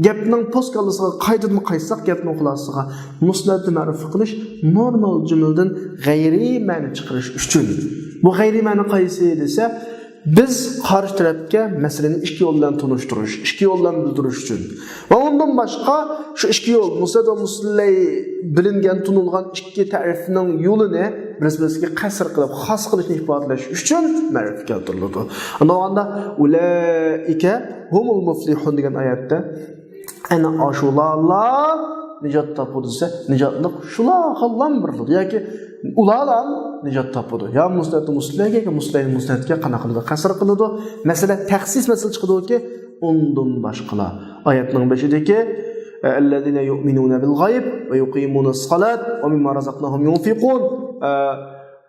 گەپنىڭ پوسكاللىسىغا قايتىدىن قايتساق، گەپنىڭ خۇلاسىسىغا، مۇسنەدنى مەرىپە قىلىش نورمال جۈملىدىن غەيرىي مەنە چىقىرىش ئۈچۈن. بۇ غەيرىي مەنە قايسى دېسە، بىز قارشى تەرەپكە مەسىلىنى ئىككى يول بىلەن تونۇشتۇرۇش، ئىككى يول بىلەن بىلدۈرۈش ئۈچۈن. ۋە ئۇندىن باشقا شۇ ئىككى يول، مۇسنەد ۋە مۇسلەي بىلىنگەن، تونۇلغان ئىككى تەرەپنىڭ يولىنى بىرسى-بىرسىگە قەسر قىلىپ، خاس قىلىشنى ئىپادىلەش ئۈچۈن مەرىپە كەلتۈرۈلىدۇ. ئاندىن بولغاندا، ئۇلائىكە ھۇمۇل مۇفلىھۇن دېگەن ئايەتتە، ئەنە ئاشۇلارلا نىجات تاپىدۇ دېسە، نىجاتلىق شۇلارغىلا بېرىلىدۇ. ياكى ئۇلارلا نىجات تاپىدۇ. يا مۇسنەد مۇسلەيگە، ياكى مۇسلەي مۇسنەدكە قانداق قىلىدۇ؟ قەسر قىلىدۇ. مەسىلە، تەخسىس مەسىلە چىقىدۇكى، ئۇندىن باشقىلار. ئايەتنىڭ بېشىدىكى، ئەللەزىنە يۇئمىنۇنە بىل غەيب ۋە يۇقىمۇنەس سالات ۋە مىمما رازاقناھۇم يۇنفىقۇن. ئە،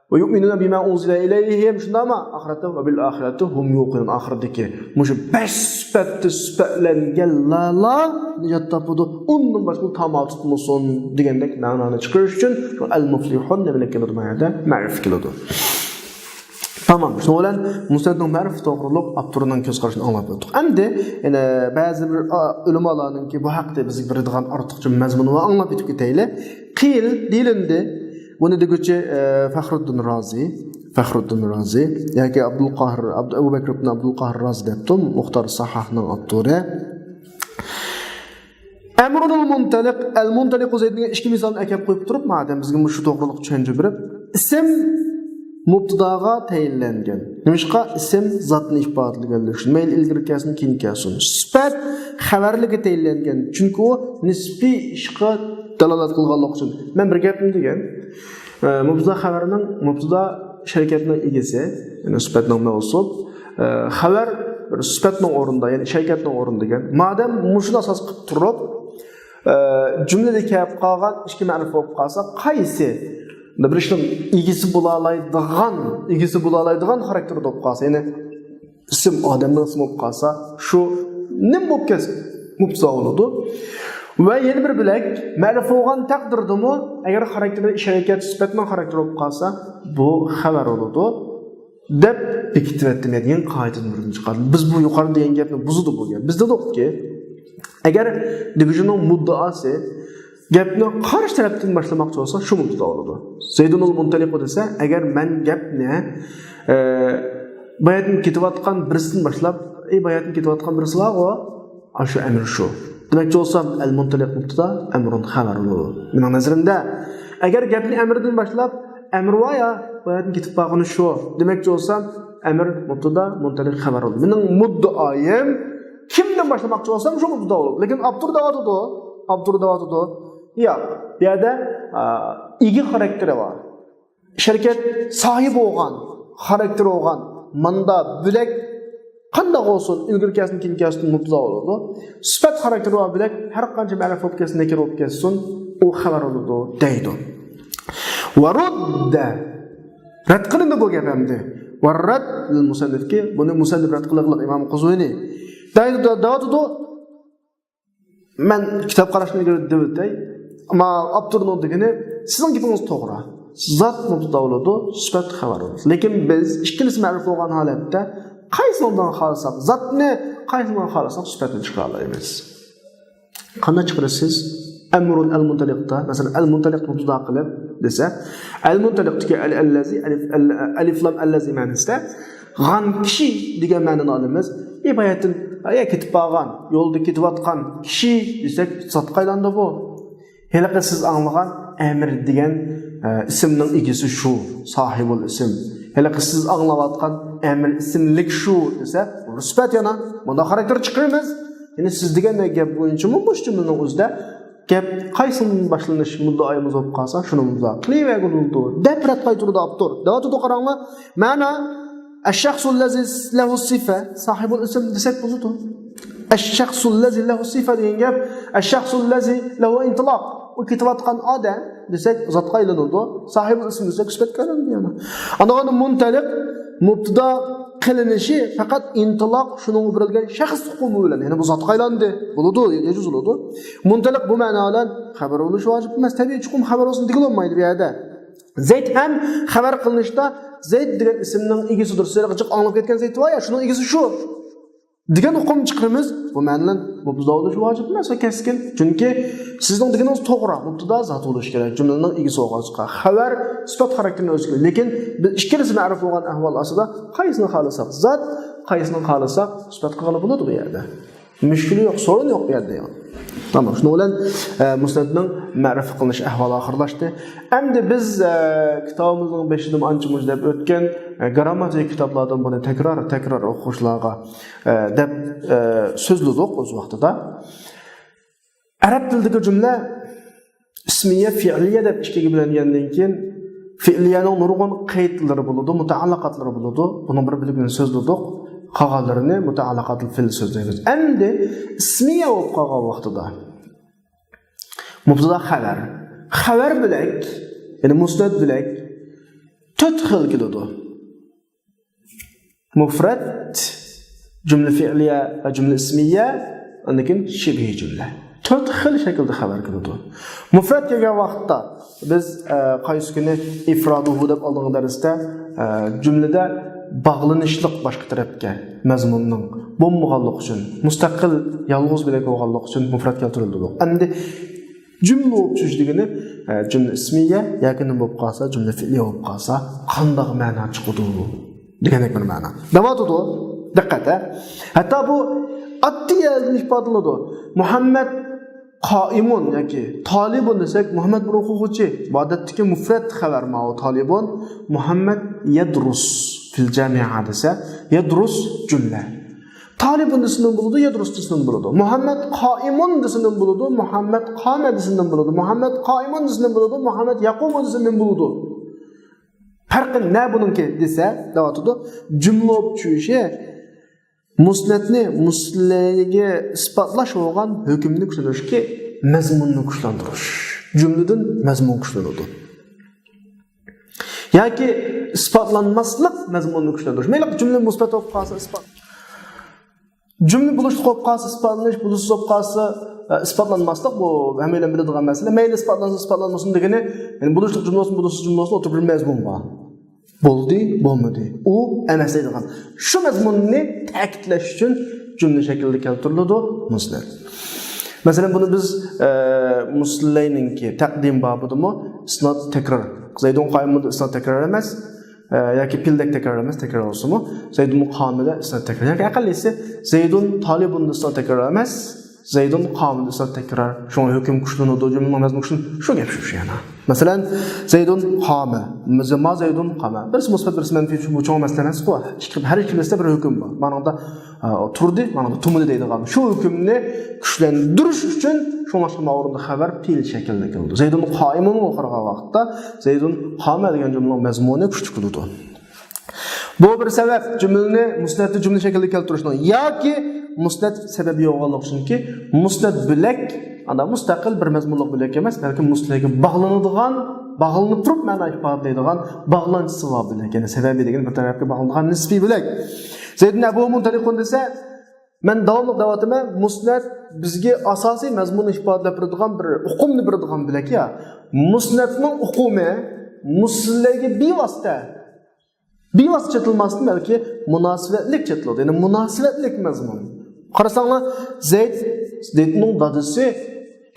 ۋە يۇئمىنۇنە بىما ئۇنزىلە ئىلەيھىم، شۇنداقمۇ؟ ئاخىرەتتە ۋە بىل ئاخىرەتتە ھۇم يۇقىنۇن، ئاخىرىدىكى. مۇشۇ بەش سۈپەتتە سۈپەتلەنگەنلەرلا نىجات تاپىدۇ. ئۇندىن باشقا تاما تۇتمىسۇن دېگەندەك مەنانى چىقىرىش ئۈچۈن شۇ ئەل مۇفلىھۇن نېمىلىك كېلىدۇ؟ بۇ يەردە مەرىپە كېلىدۇ. تامام. شۇنىڭ بىلەن مۇسنەدنىڭ مەرىپە توغرۇلۇق ئاپتورنىڭ كۆز قارىشىنى ئاڭلاپ ئۆتتۇق. ئەمدى يەنە بەزى بىر، ئا، ئۆلىمالارنىڭكى بۇ ھەقتە بىزگە بېرىدىغان ئارتۇقچە مەزمۇنىنى ئاڭلاپ ئۆتۈپ كېتەيلى. قىل دېيىلىندى. بۇنى دېگۈچى، ئە، فەخرۇددىن رازى، فەخرۇددىن رازى ياكى ئابدۇل قاھىر، ئابدۇ-، ئەبۇ بەكر ئىبن ئابدۇل قاھىر رازى دەپتۇ، مۇختار ساھاھنىڭ ئاپتورى. ئەمرۇنىل مۇنتەلىق، ئەل مۇنتەلىق زەيدنىڭ ئىككى مىسالىنى ئەكەپ قويۇپ تۇرۇپ، مادەم بىزگە مۇشۇ توغرۇلۇق چۈشەنچە بېرىپ، ئىسىم مۇبتىداغا تەيىنلەنگەن. نېمىشقا؟ ئىسىم زاتنى ئىپادىلىگەنلىكى ئۈچۈن. مەيلى ئىلگىرى كەلسۇن، كېيىن كەلسۇن. سۈپەت خەۋەرلىككە تەيىنلەنگەن. چۈنكى ئۇ نىسپىي ئىشقا دالالەت قىلغانلىقى ئۈچۈن. مەن بىر گەپنى دېگەن. ئە، مۇبتىدا خەۋەرنىڭ، مۇبتىدا شەرىكەتنىڭ ئىگىسى، يەنى سۈپەتنىڭ مەۋسۇپ. ئە، خەۋەر بىر سۈپەتنىڭ ئورنىدا، يەنى شەرىكەتنىڭ ئورنىدا دېگەن. مادەم مۇشۇنى ئاساس قىلىپ تۇرۇپ، ئە، جۈملىدە كەپ قالغان ئىككى مەرىپە بولۇپ قالسا، قايسى بىر ئىشنىڭ ئىگىسى بولالايدىغان، ئىگىسى بولالايدىغان خاراكتېردا بولۇپ قالسا، يەنى ئىسىم ئادەمنىڭ ئىسمى بولۇپ قالسا، شۇ نېمە بولۇپ كەتسە مۇبتىدا بولىدۇ. ۋە يەنە بىر بۆلەك، مەرىپە بولغان تەقدىردىمۇ، ئەگەر خاراكتېرى شەرىكەت سۈپەتنىڭ خاراكتېرى بولۇپ قالسا، بۇ خەۋەر بولىدۇ دەپ بېكىتىۋەتتىم. يەنى قائىدىنى بىردىن چىقاردىم. بىز بۇ يۇقىرىدا دېگەن گەپنى بۇزىدۇ بۇ گەپ. بىز دېدۇقكى، ئەگەر دېگۈچىنىڭ مۇددىئاسى گەپنى قارشى تەرەپتىن باشلىماقچى بولسا، شۇ مۇبتىدا بولىدۇ. زەيدۇنۇل مۇنتەلىقۇ دېسە، ئەگەر مەن گەپنى، ئە، باياتىن كېتىۋاتقان بىرسىدىن باشلاپ، ئەي، باياتىن كېتىۋاتقان بىرسى بارغۇ، ئاشۇ ئەمىر شۇ دېمەكچى بولسام، ئەل مۇنتەلىق مۇبتىدا، ئەمرۇن خەۋەر بولىدۇ مېنىڭ نەزىرىمدە. ئەگەر گەپنى ئەمىردىن باشلاپ، ئەمىر ۋايا، باياتىن كېتىپ بارغىنى شۇ دېمەكچى بولسام، ئەمىر مۇبتىدا، مۇنتەلىق خەۋەر بولىدۇ. مېنىڭ مۇددىئايىم كىمدىن باشلىماقچى بولسام، شۇ مۇبتىدا بولىدۇ. لېكىن ئاپتور دەۋاتىدۇ. ئاپتور دەۋاتىدۇ. ياق، بۇ يەردە، ئا، ئىگە خاراكتېرى بار. شىركەت ساھىبى بولغان، خاراكتېرى بولغان، ماندا بۆلەك قانداق بولسۇن، ئىلگىرى كەلسۇن، كېيىن كەلسۇن، مۇبتىدا بولىدۇ. سۈپەت خاراكتېرى بار بۆلەك ھەر قانچە مەرىپە بولۇپ كەلسۇن، نەكىرە بولۇپ كەلسۇن، ئۇ خەۋەر بولىدۇ دەيدۇ. ۋە رۇددە. رەت قىلىندى بۇ گەپ ئەمدى. ۋە رەد لىل مۇسەننىفكى، بۇنى مۇسەننىف رەت قىلغىلىق ئىمام قۇزۋىنى. دەيدۇ، دەۋاتىدۇ. مەن كىتاب قاراشنى ئىلگىرى دەۋېتەي. ئەمما ئاپتورنىڭ دېگىنى، سىزنىڭ گېپىڭىز توغرا. زات مۇبتىدا بولىدۇ، سۈپەت خەۋەر بولىدۇ. لېكىن بىز ئىككىلىسى مەرىپ بولغان ھالەتتە قايسىنىڭدىن خالىساق زاتنى، قايسىنىڭدىن خالىساق سۈپەتنى چىقىرالايمىز. قانداق چىقىرىسىز؟ ئەمرۇن ئەل مۇنتەلىقتا، مەسىلەن، ئەل مۇنتەلىق مۇبتىدا قىلىپ دېسە، ئەل مۇنتەلىقتىكى ئەل، ئەللەزى، ئەلىف، ئەل، ئەلىف لام ئەللەزى مەنىسىدە غان كىشى دېگەن مەنىنى ئالىمىز. ئىبارەتتىن، يا كېتىپ بارغان، يولدا كېتىۋاتقان كىشى دېسەك، زاتقا ئايلاندى بۇ. ھېلىقى سىز ئاڭلىغان ئەمىر دېگەن، ئە، ئىسىمنىڭ ئىگىسى شۇ، ساھىبۇل ئىسىم. ھېلىقى سىز ئاڭلاۋاتقان ئەمىر ئىسىملىك شۇ دېسە، سۈپەت يەنە. بۇنداق خاراكتېر چىقىرىمىز. يەنى سىز دېگەندەك گەپ بويىچىمۇ بۇ جۈملىنىڭ ئۆزىدە گەپ قايسىدىن باشلىنىش مۇددىئايىمىز بولۇپ قالسا، شۇنى مۇددىئا قىلىۋەرگىلى بولىدۇ، دەپ رەت قايتۇرىدۇ ئاپتور. دەۋاتىدۇ، قاراڭلار. مەنا، ئەششەخسۇللەزى لەھۇ سىفە، ساھىبۇل ئىسىم دېسەك بولىدۇ. ئەششەخسۇللەزى لەھۇ سىفە دېگەن گەپ، ئەششەخسۇللەزى لەھۇ ئىنتىلاق، ئۇ كېتىۋاتقان ئادەم دېسەك، زاتقا ئايلىنىدۇ. ساھىبۇل ئىسىم دېسەك، سۈپەتكە ئايلىنىدۇ يەنە. ئاندىن مۇنتەلىق مۇبتىدا قىلىنىشى پەقەت ئىنتىلاق، شۇنىڭغا بېرىلگەن شەخس ئۇقۇمى بىلەن، يەنى بۇ زاتقا ئايلاندى. بولىدۇ، يەجۇز بولىدۇ. مۇنتەلىق بۇ مەنا بىلەن خەۋەر بولۇش ۋاجىپ ئەمەس. تەبىئىي چوقۇم خەۋەر بولسۇن دېگىلى بولمايدۇ بۇ يەردە. زەيد ھەم خەۋەر قىلىنىشتا زەيد دېگەن ئىسىمنىڭ ئىگىسىدۇر. سىلەرگە جىق ئاڭلاپ كەتكەن زەيد بار يا، شۇنىڭ ئىگىسى شۇ دېگەن ئۇقۇم چىقىرىمىز. بۇ مەنىلەن مۇبتىدا بولۇش ۋاجىپ ئەمەس ۋە كەسكىن. چۈنكى سىزنىڭ دېگىنىڭىز توغرا، مۇبتىدا زات بولۇشى كېرەك، جۈملىنىڭ ئىگىسى بولغاچقا. خەۋەر سۈپەت خاراكتېرىنى ئۆزى كېلىدۇ. لېكىن بىز ئىككىلىسى مەرۇپ بولغان ئەھۋال ئاستىدا قايسىنى خالىساق زات، قايسىنى خالىساق سۈپەت قىلغىلى بولىدۇ بۇ يەردە. مۈشكۈلى يوق، سورۇن يوق بۇ يەردە. تامام، شۇنىڭ بىلەن، ئە، مۇسنەدنىڭ مەرىپە قىلىنىش ئەھۋالى ئاخىرلاشتى. ئەمدى بىز، ئە، كىتابىمىزنىڭ بېشىدىن ئانچە-مۇنچە دەپ ئۆتكەن، ئە، گرامماتىكا كىتابلاردىن بۇنى تەكرار، تەكرار ئوقۇغۇچىلارغا، ئە، دەپ، ئە، سۆزلىدۇق ئۆز ۋاقتىدا. ئەرەب تىلىدىكى جۈملە ئىسمىيە، فېئلىيە دەپ ئىككىگە بۆلۈنگەندىن كېيىن، فېئلىيەنىڭ نۇرغۇن قەيتلىرى بولىدۇ، مۇتەئەللىقاتلىرى بولىدۇ. بۇنىڭ بىر بۆلىكىنى سۆزلىدۇق. قالغانلىرىنى مۇتەئەللىقاتۇل فېئل سۆزلەيمىز. ئەمدى ئىسمىيە بولۇپ قالغان ۋاقتىدا مۇبتىدا خەۋەر. خەۋەر بۆلەك، يەنى مۇسنەد بۆلەك تۆت خىل كېلىدۇ. مۇفرەت، جۈملە فېئلىيە ۋە جۈملە ئىسمىيە، ئاندىن كېيىن شىبھىي جۈملە. تۆت خىل شەكىلدە خەۋەر كېلىدۇ. مۇفرەت كەلگەن ۋاقىتتا بىز، ئە، قايسى كۈنى ئىفرادۇھۇ دەپ ئالدىنقى دەرستە، ئە، جۈملىدە باغلىنىشلىق باشقا تەرەپكە مەزمۇننىڭ بولمىغانلىقى ئۈچۈن، مۇستەقىل، يالغۇز بۆلەك بولغانلىقى ئۈچۈن مۇفرەت كەلتۈرۈلىدۇ. ئەمدى جۈملە بولۇپ چۈشۈش دېگىنى، ئە، جۈملە ئىسمىيە ياكى نېمە بولۇپ قالسا، جۈملە فېئلىيە بولۇپ قالسا، قانداق مەنا چىقىدۇ دېگەندەك بىر مەنا. دەۋاتىدۇ، دىققەت، ھە. ھەتتا بۇ ئاددىي ھالدىن ئىپادىلىنىدۇ. مۇھەممەد قائىمۇن ياكى تالىبۇن دېسەك، مۇھەممەد بىر ئوقۇغۇچى، بۇ ئادەتتىكى مۇفرەت خەۋەر ماۋۇ تالىبۇن. مۇھەممەد يەدرۇس فىل جامىئە دېسە، يەدرۇس جۈملە. تالىبۇن دېسە نېمە بولىدۇ، يەدرۇس دېسە نېمە بولىدۇ؟ مۇھەممەد قائىمۇن دېسە نېمە بولىدۇ، مۇھەممەد قامە دېسە نېمە بولىدۇ؟ مۇھەممەد قائىمۇن دېسە نېمە بولىدۇ، مۇھەممەد يەقۇمۇ دېسە نېمە بولىدۇ؟ پەرقى نە بۇنىڭكى دېسە، دەۋاتىدۇ، جۈملە بولۇپ چۈشۈشى مۇسنەدنى مۇسنەدلەرگە ئىسپاتلاش بولغان ھۆكۈمنى كۈچلەندۈرۈشكە مەزمۇننى كۈچلەندۈرۈش. جۈملىدىن مەزمۇن كۈچلىنىدۇ. ياكى ئىسپاتلانماسلىق مەزمۇنىنى كۈچلەندۈرۈش. مەيلى جۈملە مۇسبەت بولۇپ قالسا ئىسپات. جۈملە بولۇشلۇق بولۇپ قالسا ئىسپاتلىنىش، بولۇشسىز بولۇپ قالسا، ئە، ئىسپاتلانماسلىق، بۇ ھەممەيلەن بىلىدىغان مەسىلە. مەيلى ئىسپاتلانسۇن، ئىسپاتلانمىسۇن دېگىنى، يەنى بولۇشلۇق جۈملە بولسۇن، بولۇشسىز جۈملە بولسۇن، ئوتتۇرىدا بىر مەزمۇن بار. بولدى، بولمىدى. ئۇ ئەمەس دەيدىغان. شۇ مەزمۇننى تەكىتلەش ئۈچۈن جۈملە شەكلىدە كەلتۈرۈلىدۇ مۇسنەد. مەسىلەن، بۇنى بىز، ئە، مۇسلەينىڭكى تەقدىم بابىدىمۇ ئىسناد تەكرار. زەيدۇن قائىمۇندا ئىسناد تەكرار ئەمەس، ئە، ياكى پېئىلدەك تەكرار ئەمەس، تەكرار بولسىمۇ، زەيدۇن قامىدا ئىسناد تەكرار. ياكى ئەقەللىسى زەيدۇن تالىبۇندا ئىسناد تەكرار ئەمەس، زەيدۇن قامە دېسە تەكرار، شۇڭا ھۆكۈم كۈچلىنىدۇ، جۈملىنىڭ مەزمۇنى كۈچلىنىدۇ. شۇ گەپ شۇ، شۇ يەنە. مەسىلەن، زەيدۇن قامە، ما زەيدۇن قامە. بىرسى مۇسبەت، بىرسى مەنپىي، بۇ چوڭ مەسىلە ئەمەسقۇ. ئىككى، ھەر ئىككىلىسىدە بىر ھۆكۈم بار. مانىڭدا، ئا، تۇردى، مانىڭدا تۇمىدى دەيدىغان. شۇ ھۆكۈمنى كۈچلەندۈرۈش ئۈچۈن، شۇڭلاشقا ما ئورۇندا خەۋەر پېئىل شەكلىدە كېلىدۇ. زەيدۇن قائىمۇنغا قارىغان ۋاقىتتا، زەيدۇن قامە دېگەن جۈملىنىڭ مەزمۇنى كۈچلۈك بولىدۇ. بۇ بىر سەۋەب، جۈملىنى مۇسنەتنى جۈملە شەكلىدە كەلتۈرۈشنىڭ ياكى مۇسنەت سەۋەبى بولغانلىقى ئۈچۈنكى، مۇسنەت بۆلەك، ئاندا مۇستەقىل بىر مەزمۇنلۇق بۆلەك ئەمەس، بەلكى مۇسنەتكە باغلىنىدىغان، باغلىنىپ تۇرۇپ مەنا ئىپادىلەيدىغان باغلانچىسى بار بۆلەك. يەنى سەۋەبى دېگەن بىر تەرەپكە باغلىنىدىغان نىسپىي بۆلەك. زەيدۇن ئەبۇھۇ مۇنتەلىقۇن دېسە، مەن داۋاملىق دەۋاتىمەن، مۇسنەت بىزگە ئاساسىي مەزمۇننى ئىپادىلەپ بېرىدىغان بىر ئۇقۇمنى بېرىدىغان بۆلەك يا. مۇسنەتنىڭ ئۇقۇمى مۇسنەتلەرگە بىۋاسىتە بىۋاسىتە چېتىلماستىن، بەلكى مۇناسىۋەتلىك چېتىلىدۇ. يەنى مۇناسىۋەتلىك مەزمۇن. قارىساڭلار، زەيد زەيدنىڭ دادىسى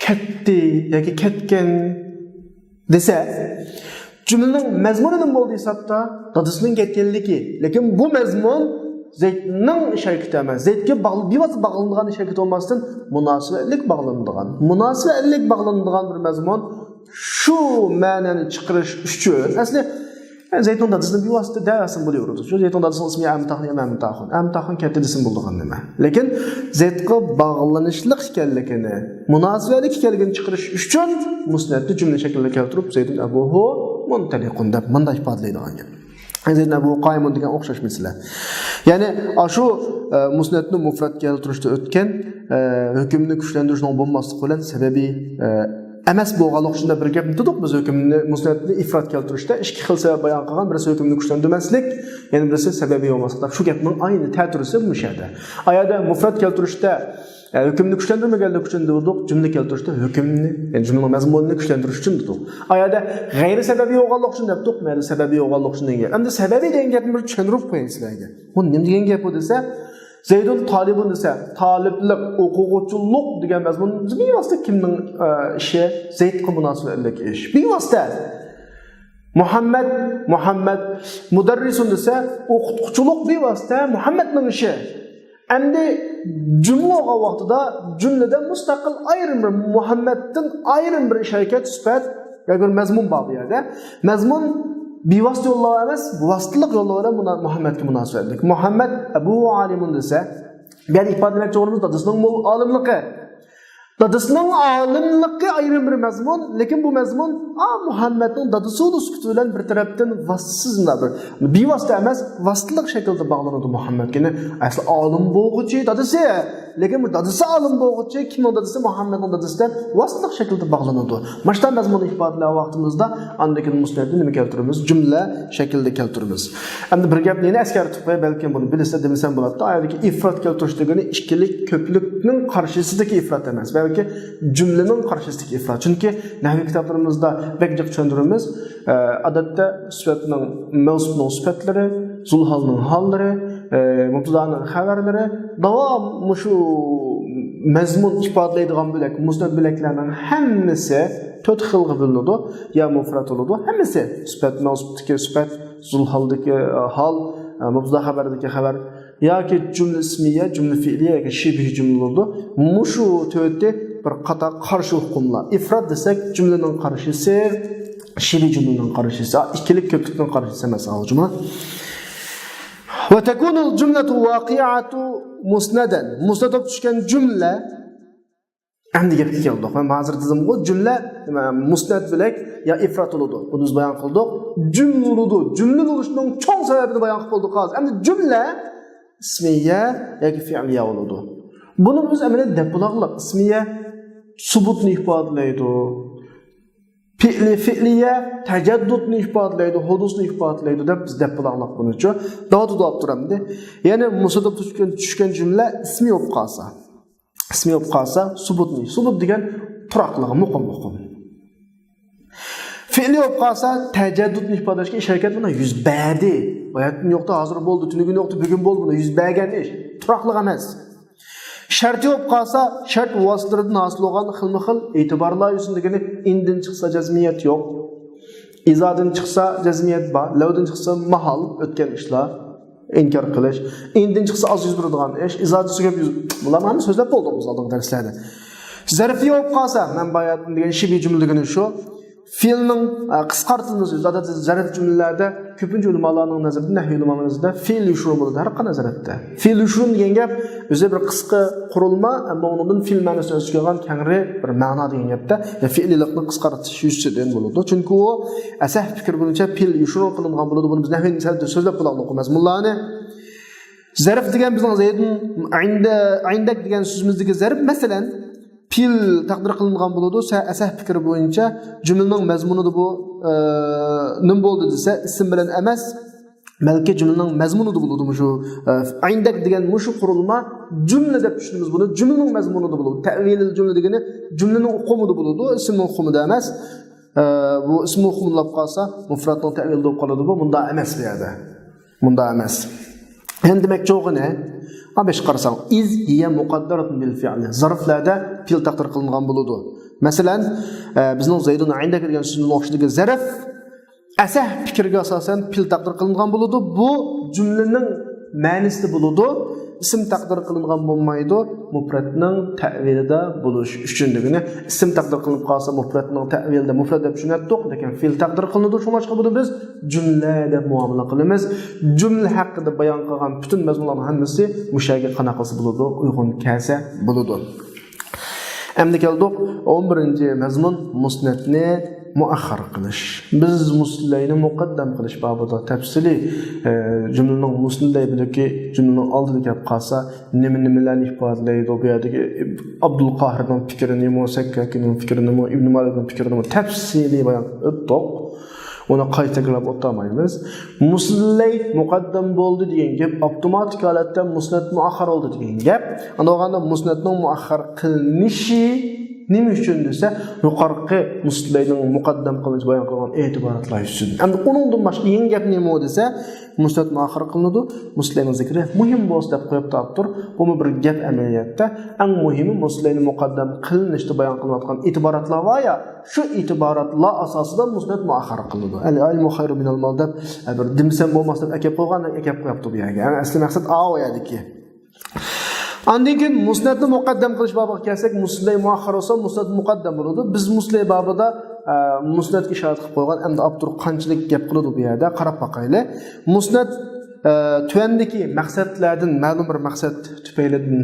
كەتتى ياكى كەتكەن دېسە، جۈملىنىڭ مەزمۇنى نېمە بولدى ھېسابتا؟ دادىسىنىڭ كەتكەنلىكى. لېكىن بۇ مەزمۇن زەيدنىڭ ئىش ھەرىكىتى ئەمەس. زەيدكە باغ-، بىۋاسىتە باغلىنىدىغان ئىش ھەرىكىتى بولماستىن، مۇناسىۋەتلىك باغلىنىدىغان. مۇناسىۋەتلىك باغلىنىدىغان بىر مەزمۇن شۇ مەنىنى چىقىرىش ئۈچۈن، ئەسلى زەيدنىڭ دادىسىنى بىۋاسىتە دەۋەرسىمۇ بولۇۋېرىدۇ. شۇ زەيدنىڭ دادىسىنىڭ ئىسمى ئەمىتاخۇن يا مەمىتاخۇن. ئەمىتاخۇن كەتتى دېسىمۇ بولىدىغان نېمە. لېكىن زەيدقا باغلىنىشلىق ئىكەنلىكىنى، مۇناسىۋەتلىك ئىكەنلىكىنى چىقىرىش ئۈچۈن مۇسنەتنى جۈملە شەكلىدە كەلتۈرۈپ، زەيدۇن ئەبۇھۇ مۇنتەلىقۇن دەپ مۇنداق ئىپادىلەيدىغان گەپ. زەيدۇن ئەبۇھۇ قائىمۇن دېگەن ئوخشاش مەسىلە. يەنى، ئاشۇ، ئە، مۇسنەتنى مۇفرەت كەلتۈرۈشتە ئۆتكەن، ئە، ھۆكۈمنى كۈچلەندۈرۈشنىڭ بولماسلىقى بىلەن سەۋەبىي، ئە، ئەمەس بولغانلىقى ئۈچۈن دەپ بىر گەپنى دېدۇق بىز، ھۆكۈمنى، مۇسنەتنى ئىفرات كەلتۈرۈشتە ئىككى خىل سەۋەب بايان قىلغان، بىرسى ھۆكۈمنى كۈچلەندۈرمەسلىك، يەنە بىرسى سەۋەبىي بولماسلىق دەپ. شۇ گەپنىڭ ئاينى تەتۈرىسى مۇشۇ يەردە. ئايەردە مۇفرەت كەلتۈرۈشتە، ئە، ھۆكۈمنى كۈچلەندۈرمىگەنلىك ئۈچۈن دېدۇق، جۈملە كەلتۈرۈشتە ھۆكۈمنى، يەنى جۈملىنىڭ مەزمۇنىنى كۈچلەندۈرۈش ئۈچۈن دېدۇق. ئايەردە غەيرىي سەۋەبىي بولغانلىقى ئۈچۈن دەپتۇق، مەيلى سەۋەبىي بولغانلىقى ئۈچۈن دېگەن گەپ. ئەمدى سەۋەبىي دېگەن گەپنى بىر چۈشەندۈرۈپ قوياي سىلەرگە. بۇ نېمە دېگەن گەپ بۇ دېسە، زەيدۇن تالىبۇن دېسە، تالىپلىق، ئوقۇغۇچىلىق دېگەن مەزمۇن بىۋاسىتە كىمنىڭ، ئە، ئىشى؟ زەيدقا مۇناسىۋەتلىك ئىش. بىۋاسىتە. مۇھەممەد، مۇھەممەد مۇدەررىسۇن دېسە، ئوقۇتقۇچىلىق بىۋاسىتە مۇھەممەدنىڭ ئىشى. ئەمدى جۈملە بولغان ۋاقتىدا جۈملىدە مۇستەقىل ئايرىم بىر مۇھەممەدتىن ئايرىم بىر ئىش ھەرىكەت سۈپەت ياكى بىر مەزمۇن بار بۇ يەردە. مەزمۇن بىۋاسىتە يوللار ئەمەس، ۋاسىتىلىق يوللار بىلەن مۇنا-، مۇھەممەدكە مۇناسىۋەتلىك. مۇھەممەد ئەبۇھۇ ئالىمۇن دېسە، بۇ يەردە ئىپادىلىمەكچى بولغىنىمىز دادىسىنىڭ مول ئالىملىقى. دادىسىنىڭ ئالىملىقى ئايرىم بىر مەزمۇن، لېكىن بۇ مەزمۇن، ئا، مۇھەممەدنىڭ دادىسى بولۇش سۈپىتى بىلەن بىر تەرەپتىن ۋاسىتىسىز بىر، بىۋاسىتە ئەمەس، ۋاسىتىلىق شەكىلدە باغلىنىدۇ مۇھەممەدكە. يەنى ئەسلى ئالىم بولغۇچى دادىسى، لېكىن بۇ دادىسى ئالىم بولغۇچى، كىمنىڭ دادىسى؟ مۇھەممەدنىڭ دادىسى دەپ ۋاسىتىلىق شەكىلدە باغلىنىدۇ. ماشتا مەزمۇننى ئىپادىلەش ۋاقتىمىزدا ئاندىن كېيىن مۇسنەتنى نېمە كەلتۈرىمىز؟ جۈملە شەكلىدە كەلتۈرىمىز. ئەمدى بىر گەپنى يەنە ئەسكەرتىپ قوياي، بەلكىم بۇنى بىلىسىلەر، دېمىسەم بولاتتى. ئايەردىكى ئىفرات كەلتۈرۈش دېگىنى ئىككىلىك، كۆپلۈكنىڭ قارشىسىدىكى ئىفرات ئەمەس، بەلكى جۈملىنىڭ قارشىسىدىكى ئىفرات. چۈنكى نەھۋىي كىتابلىرىمىزدا بەك جىق چۈشەندۈرىمىز. ئە، ئادەتتە سۈپەتنىڭ، مەۋسۇپنىڭ سۈپەتلىرى، زۇلھالنىڭ ھاللىرى، ئە، مۇبتىدانىڭ خەۋەرلىرى، داۋام مۇشۇ مەزمۇن ئىپادىلەيدىغان بۆلەك، مۇسنەت بۆلەكلەرنىڭ ھەممىسى تۆت خىلغا بۆلۈنىدۇ. يا مۇفرەت بولىدۇ، ھەممىسى سۈپەت، مەۋسۇپتىكى سۈپەت، زۇلھالدىكى، ئە، ھال، ئە، مۇبتىدا خەۋەردىكى خەۋەر، ياكى جۈملە ئىسمىيە، جۈملە فېئلىيە ياكى شىبىھ جۈملە بولىدۇ. مۇشۇ تۆتى بىر قاتار قارشى ئۇقۇملار. ئىفرات دېسەك، جۈملىنىڭ قارشىسى، شىبىھ جۈملىنىڭ قارشىسى، ئىككىلىك، كۆپلۈكنىڭ قارشىسى ئەمەس، ئاۋۇ جۈملە. وتكون الجملة الواقعة مسندا. مۇسنەت بولۇپ چۈشكەن جۈملە ئەمدى گەپكە كەلدۇق. مەن ھازىر دېدىمغۇ، جۈملە، نېمە، مۇسنەت بۆلەك يا ئىفرات بولىدۇ. بۇنى بىز بايان قىلدۇق. جۈملە بولىدۇ. جۈملە بولۇشنىڭ چوڭ سەۋەبىنى بايان قىلىپ بولدۇق ھازىر. ئەمدى جۈملە ئىسمىيە ياكى فېئلىيە بولىدۇ. بۇنى بىز ئەمەلىيەتتە دەپ بولاقلىق. ئىسمىيە سۇبۇتنى ئىپادىلەيدۇ. پېئلى، فېئلىيە تەجەددۇتنى ئىپادىلەيدۇ، ھودۇسنى ئىپادىلەيدۇ دەپ بىز دەپ بولاقلىق بۇنىچۇ. داۋا تۇتۇپ تۇرامدى. يەنى مۇسنەت بولۇپ چۈشكەن، چۈشكەن جۈملە ئىسمىي بولۇپ قالسا. ئىسمىي بولۇپ قالسا، سۇبۇتنى. سۇبۇت دېگەن تۇراقلىق، مۇقىم، مۇقىم. فېئلىي بولۇپ قالسا، تەجەددۇتنى ئىپادىلەشكە ئىش ھەرىكەت مانا يۈز بەردى. باياتىن يوقتى، ھازىر بولدى، تۈنۈگۈن يوقتى، بۈگۈن بولدى، مانا يۈز بەرگەن ئىش. تۇراقلىق ئەمەس. شەرتىي بولۇپ قالسا، شەرت ۋاسىتىلىرىدىن ھاسىل بولغان خىلمۇ خىل ئېتىبارلار يۈزىسىدىن دېگىنى ئىندىن چىقسا جەزمىيەت يوق. ئىزادىن چىقسا جەزمىيەت بار، لەۋدىن چىقسا ماھال ئۆتكەن ئىشلار. ئىنكار قىلىش، ئىندىن چىقسا ئاز يۈز بېرىدىغان ئىش، ئىزادىسى كۆپ يۈز، بۇلارنى ھەممە سۆزلەپ بولدۇق بىز ئالدىنقى دەرسلەردە. زەرفىي بولۇپ قالسا، مەن بايا دېگەن شىبى جۈملە دېگىنى شۇ. فېئىلنىڭ، ئە، قىسقارتىلمىسى، ئادەتتە زەرف جۈملىلەردە كۆپىنچە ئۆلىمالارنىڭ نەزىرىدە، نەھۋىي ئۆلىمالارنىڭ نەزىرىدە فېئىل يوشۇرۇن بولىدۇ، ھەر قانداق زەرفتە. فېئىل يوشۇرۇن دېگەن گەپ ئۆزى بىر قىسقا قۇرۇلما، ئەمما ئۇنىڭدىن فېئىل مەنىسىنى ئۆز ئىچىگە ئالغان كەڭرى بىر مەنا دېگەن گەپتە، يەنى فېئىللىقنى قىسقارتىش يۈزىسىدىن بولىدۇ. چۈنكى ئۇ ئەسەھ پىكىر بويىچە پېئىل يوشۇرۇن قىلىنغان بولىدۇ. بۇنى بىز نەھۋىي مىسالدا سۆزلەپ بولامدۇق مەزمۇنلارنى. زەرف دېگەن بىزنىڭ زەيدۇن ئىندە-، ئىندەك دېگەن سۆزىمىزدىكى زەرف، مەسىلەن، پېئىل تەقدىر قىلىنغان بولىدۇ. سە-، ئەسەھ پىكرى بويىچە جۈملىنىڭ مەزمۇنىدا بۇ، ئە، نېمە بولدى دېسە، ئىسىم بىلەن ئەمەس، بەلكى جۈملىنىڭ مەزمۇنىدا بولىدۇ مۇشۇ، ئە، ئىندەك دېگەن مۇشۇ قۇرۇلما جۈملە دەپ چۈشىنىمىز بۇنى. جۈملىنىڭ مەزمۇنىدا بولىدۇ. تەئۋىل جۈملە دېگىنى جۈملىنىڭ ئۇقۇمىدا بولىدۇ، ئىسىمنىڭ ئۇقۇمىدا ئەمەس. ئە، بۇ ئىسىمنىڭ ئۇقۇمىدا بولۇپ قالسا، مۇفرەتنىڭ تەئۋىلىدا بولۇپ قالىدۇ. بۇ مۇنداق ئەمەس بۇ يەردە. مۇنداق ئەمەس. يەنە دېمەكچى بولغىنى، ھا، بەش قارىساڭ، ئىز ھىيە مۇقەددەرەتۇن بىل فېئىل. زەرفلەردە پېئىل تەقدىر قىلىنغان بولىدۇ. مەسىلەن، ئە، بىزنىڭ زەيدۇن ئىندەك دېگەن سۆزنىڭ ئوخشىدىكى زەرف ئەسەھ پىكرىگە ئاساسەن پېئىل تەقدىر قىلىنغان بولىدۇ. بۇ جۈملىنىڭ مەنىسىدە بولىدۇ. ئىسىم تەقدىر قىلىنغان بولمايدۇ. مۇپرەتنىڭ تەئۋىلىدە بولۇش ئۈچۈن دېگىنى، ئىسىم تەقدىر قىلىنىپ قالسا، مۇپرەتنىڭ تەئۋىلىدە مۇپرەت دەپ چۈشىنەتتۇق، لېكىن فېئىل تەقدىر قىلىنىدۇ. شۇڭلاشقا بۇنى بىز جۈملە دەپ مۇئامىلە قىلىمىز. جۈملە ھەققىدە بايان قىلغان پۈتۈن مەزمۇنلارنىڭ ھەممىسى مۇشۇ يەرگە قانداق قىلسا بولىدۇ، ئۇيغۇن كەلسە بولىدۇ. ئەمدى كەلدۇق ئون بىرىنچى مەزمۇن، مۇسنەدنى مۇئەخخەر قىلىش. بىز مۇسنەدلەينى مۇقەددەم قىلىش بابىدا تەپسىلىي، ئە، جۈملىنىڭ مۇسنەدلەي بىلىكى جۈملىنىڭ ئالدىدا كەپ قالسا، نېمە، نېمىلەرنى ئىپادىلەيدۇ؟ بۇ يەردىكى ئابدۇل قاھىرنىڭ پىكرىنىمۇ، سەككاكىنىڭ پىكرىنىمۇ، ئىبن مالىكنىڭ پىكرىنىمۇ تەپسىلىي بايان قىلىپ ئۆتتۇق. ئۇنى قايتا تەكرارلاپ ئولتۇرمايمىز. مۇسنەدلەي مۇقەددەم بولدى دېگەن گەپ ئاپتوماتىك ھالەتتە مۇسنەد مۇئەخخەر بولدى دېگەن گەپ. ئاندىن بولغاندا مۇسنەدنىڭ مۇئەخخەر قىلىنىشى نېمە ئۈچۈن دېسە، يۇقىرىقى مۇسنەدلەينىڭ مۇقەددەم قىلىنىشى بايان قىلغان ئېتىباراتلار ئۈچۈن. ئەمدى ئۇنىڭدىن باشقا يېڭى گەپ نېمە دېسە، مۇسنەد مۇئەخخەر قىلىنىدۇ، مۇسنەدلەينىڭ زىكرى مۇھىم بولسا دەپ قويۇپتۇ ئاپتور. بۇمۇ بىر گەپ ئەمەلىيەتتە. ئەڭ مۇھىمى مۇسنەدلەينىڭ مۇقەددەم قىلىنىشتا بايان قىلىنىۋاتقان ئېتىباراتلار بار يا، شۇ ئېتىباراتلار ئاساسىدا مۇسنەد مۇئەخخەر قىلىنىدۇ. ئەل ئىلمۇ خەيرۇن مىنەل مال دەپ، ئە، بىر دېمىسەم بولماس دەپ ئەكەپ قويغان، ئەكەپ قويۇپتۇ بۇ يەرگە. يەنى ئەسلى مەقسەت ئاۋۇ يەردىكى. ئاندىن كېيىن مۇسنەدنى مۇقەددەم قىلىش بابىغا كەلسەك، مۇسنەدلەي مۇئەخخەر بولسا، مۇسنەد مۇقەددەم بولىدۇ. بىز مۇسنەدلەي بابىدا، ئە، مۇسنەدكە ئىشارە قىلىپ قويغان، ئەمدى ئاپتور قانچىلىك گەپ قىلىدۇ بۇ يەردە، قاراپ باقايلى. مۇسنەد، ئە، تۆۋەندىكى مەقسەتلەردىن، مەلۇم بىر مەقسەت تۈپەيلىدىن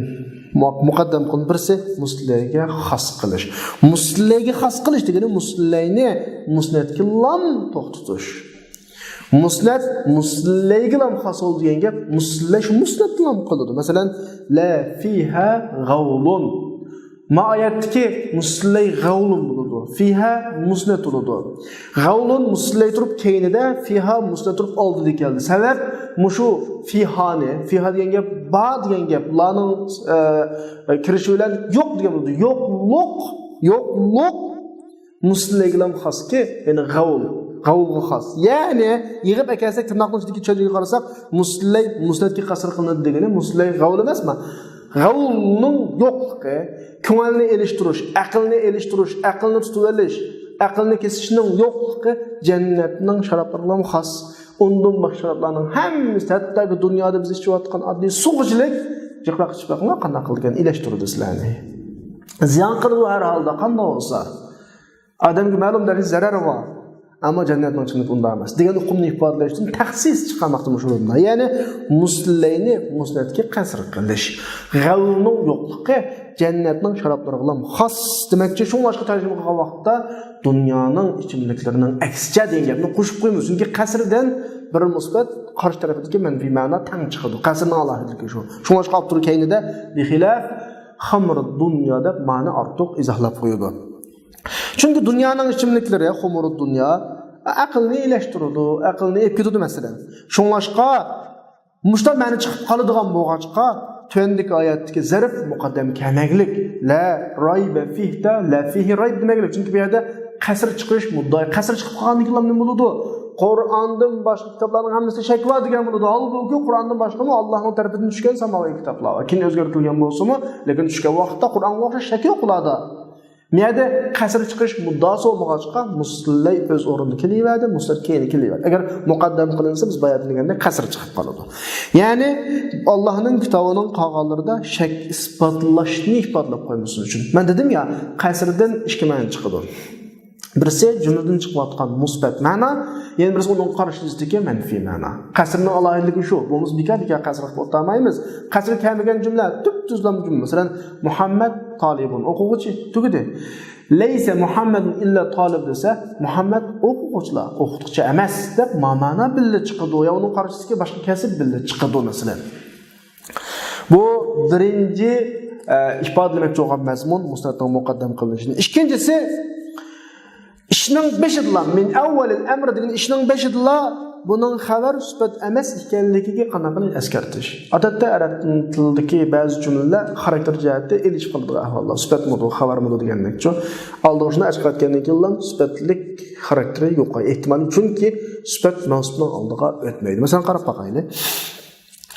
مۇ-، مۇقەددەم قىلىنىدۇ. بىرسى مۇسنەدلەيگە خاس قىلىش. مۇسنەدلەيگە خاس قىلىش دېگىنى مۇسنەدلەينى مۇسنەدكىلام توختىتىش. مۇسنەد مۇسنەدلەيگىلام خاس بولىدۇ دېگەن گەپ، مۇسنەدلەي شۇ مۇسنەدتىنلام قىلىدۇ. مەسىلەن، لا فىھا غەۋلۇن. ما ئايەتتىكى مۇسنەدلەي غەۋلۇن بولىدۇ. فىھا مۇسنەد بولىدۇ. غەۋلۇن مۇسنەدلەي تۇرۇپ كەينىدە، فىھا مۇسنەد تۇرۇپ ئالدىدا كەلدى. سەۋەب، مۇشۇ فىھانى، فىھا دېگەن گەپ، با دېگەن گەپ، لانىڭ، ئە، ئە، كىرىشى بىلەن يوق دېگەن بولىدۇ. يوقلۇق، يوقلۇق مۇسنەدلەيگىلام خاسكى، يەنى غەۋل، غەۋلغا خاس. يەنى يىغىپ ئەكەلسەك، تىرناقنىڭ ئىچىدىكى چۆچۈرىگە قارىساق، مۇسنەدلەي مۇسنەدكە قەسر قىلىنىدۇ دېگىنى مۇسنەدلەي غەۋل ئەمەسمۇ؟ غەۋلنىڭ يوقلۇقى، كۆڭۈلنى ئېلىشتۇرۇش، ئەقىلنى ئېلىشتۇرۇش، ئەقىلنى تۇتۇۋېلىش، ئەقىلنى كېسىشنىڭ يوقلۇقى جەننەتنىڭ شارابلىرىغىمۇ خاس. ئۇندىن باشقا شارابلارنىڭ ھەممىسى، ھەتتاكى دۇنيادا بىز ئىچىۋاتقان ئاددىي سۇغىچىلىك، جىقراق ئىچىپ بېقىڭلار، قانداق قىلىدىكەن، ئېلىشتۇرىدۇ سىلەرنى. زىيان قىلىدۇ ھەر ھالدا، قانداق بولسا. ئادەمگە مەلۇم دەرىجىدە زەرەر بار. ئەمما جەننەتنىڭ جەننىتى ئۇنداق ئەمەس دېگەن ئۇقۇمنى ئىپادىلەش ئۈچۈن تەخسىس چىقارماقتا مۇشۇ ئورۇندا. يەنى مۇسنەدلەينى مۇسنەدكە قەسر قىلىش. غەۋلنىڭ يوقلۇقى جەننەتنىڭ شارابلىرىغىلا خاس دېمەكچى. شۇڭلاشقا تەرجىمە قىلغان ۋاقىتتا دۇنيانىڭ ئىچىملىكلىرىنىڭ ئەكسىچە دېگەن گەپنى قوشۇپ قويىمىز. چۈنكى قەسردىن بىر مۇسبەت، قارشى تەرىپىدىكى مەنپىي مەنا تەڭ چىقىدۇ. قەسرنىڭ ئالاھىدىلىكى شۇ. شۇڭلاشقا ئاپتور كەينىدە بىخىلاف خەمر دۇنيا دەپ مانا ئارتۇق ئىزاھلاپ قويىدۇ. چۈنكى دۇنيانىڭ ئىچىملىكلىرى، خۇمۇرۇ دۇنيا، ئەقىلنى ئېلەشتۈرىدۇ، ئەقىلنى ئېلىپ كېتىدۇ، مەسىلەن. شۇڭلاشقا، مۇشۇنداق مەنە چىقىپ قالىدىغان بولغاچقا، تۆۋەندىكى ئايەتتىكى زەرف مۇقەددەم كەلمەكلىك. لا رايبە فىھدا، لا فىھى رايب دېمەكلىك. چۈنكى بۇ يەردە قەسر چىقىرىش مۇددىئا، قەسر چىقىپ قالغاندىن كېيىن نېمە بولىدۇ؟ قۇرئاندىن باشقا كىتابلارنىڭ ھەممىسىدە شەك بار دېگەن بولىدۇ. ھالبۇكى، قۇرئاندىن باشقىمۇ ئاللاھنىڭ تەرىپىدىن چۈشكەن ساماۋىي كىتابلار بار. كېيىن ئۆزگەرتىلگەن بولسىمۇ، لېكىن چۈشكەن ۋاقىتتا قۇرئانغا ئوخشاش شەك يوق ئۇلاردا. مۇ يەردە قەسىر چىقىرىش مۇددىئاسى بولمىغاچقا، مۇسلەي ئۆز ئورنىدا كېلىۋەردى، مۇسنەت كېيىن كېلىۋەردى. ئەگەر مۇقەددەم قىلىنسا، بىز بايا دېگەندەك قەسىر چىقىپ قالىدۇ. يەنى ئاللاھنىڭ كىتابىنىڭ قالغانلىرىدا شەك ئىسپاتلاشنى ئىپادىلەپ قويمىسۇن ئۈچۈن. مەن دېدىم يا، قەسىردىن ئىككى مەنە چىقىدۇ. بىرسى جۈملىدىن چىقىۋاتقان مۇسبەت مەنا، يەنە بىرسى ئۇنىڭ قارشىسىدىكى مەنپىي مەنا. قەسرنىڭ ئالاھىدىلىكى شۇ، بولمىسا بىكار بىكار قەسر قىلىپ ئولتۇرمايمىز. قەسر كەلمىگەن جۈملە، تۈپتۈزلا جۈملە. مەسىلەن، مۇھەممەد تالىبۇن، ئوقۇغۇچى، تۈگىدى. لەيسە مۇھەممەدۇن ئىللا تالىب دېسە، مۇھەممەد ئوقۇغۇچىلا، ئوقۇتقۇچى ئەمەس دەپ مانا بىللە چىقىدۇ، يا ئۇنىڭ قارشىسىدىكى باشقا كەسىپ بىللە چىقىدۇ، مەسىلەن. بۇ بىرىنچى، ئە، ئىپادىلىمەكچى بولغان مەزمۇن، مۇسنەتنىڭ مۇقەددەم قىلىنىشىنى. ئىككىنچىسى، ئىشنىڭ بېشىدىلا، مىن ئەۋۋەلىل ئەمر دېگەن ئىشنىڭ بېشىدىلا بۇنىڭ خەۋەر سۈپەت ئەمەس ئىكەنلىكىگە قانداق قىلىش ئەسكەرتىش. ئادەتتە ئەرەب تىلىدىكى بەزى جۈملىلەر خاراكتېر جەھەتتە ئېلىشىپ قالىدىغان ئەھۋاللار. سۈپەتمىدۇ، خەۋەرمىدۇ دېگەندەكچۇ. ئالدىغا شۇنى ئەسكەرتكەندىن كېيىنلا سۈپەتلىك خاراكتېرى يوقىلىش ئېھتىمالى. چۈنكى سۈپەت مەۋسۇپنىڭ ئالدىغا ئۆتمەيدۇ. مەسىلەن، قاراپ باقايلى.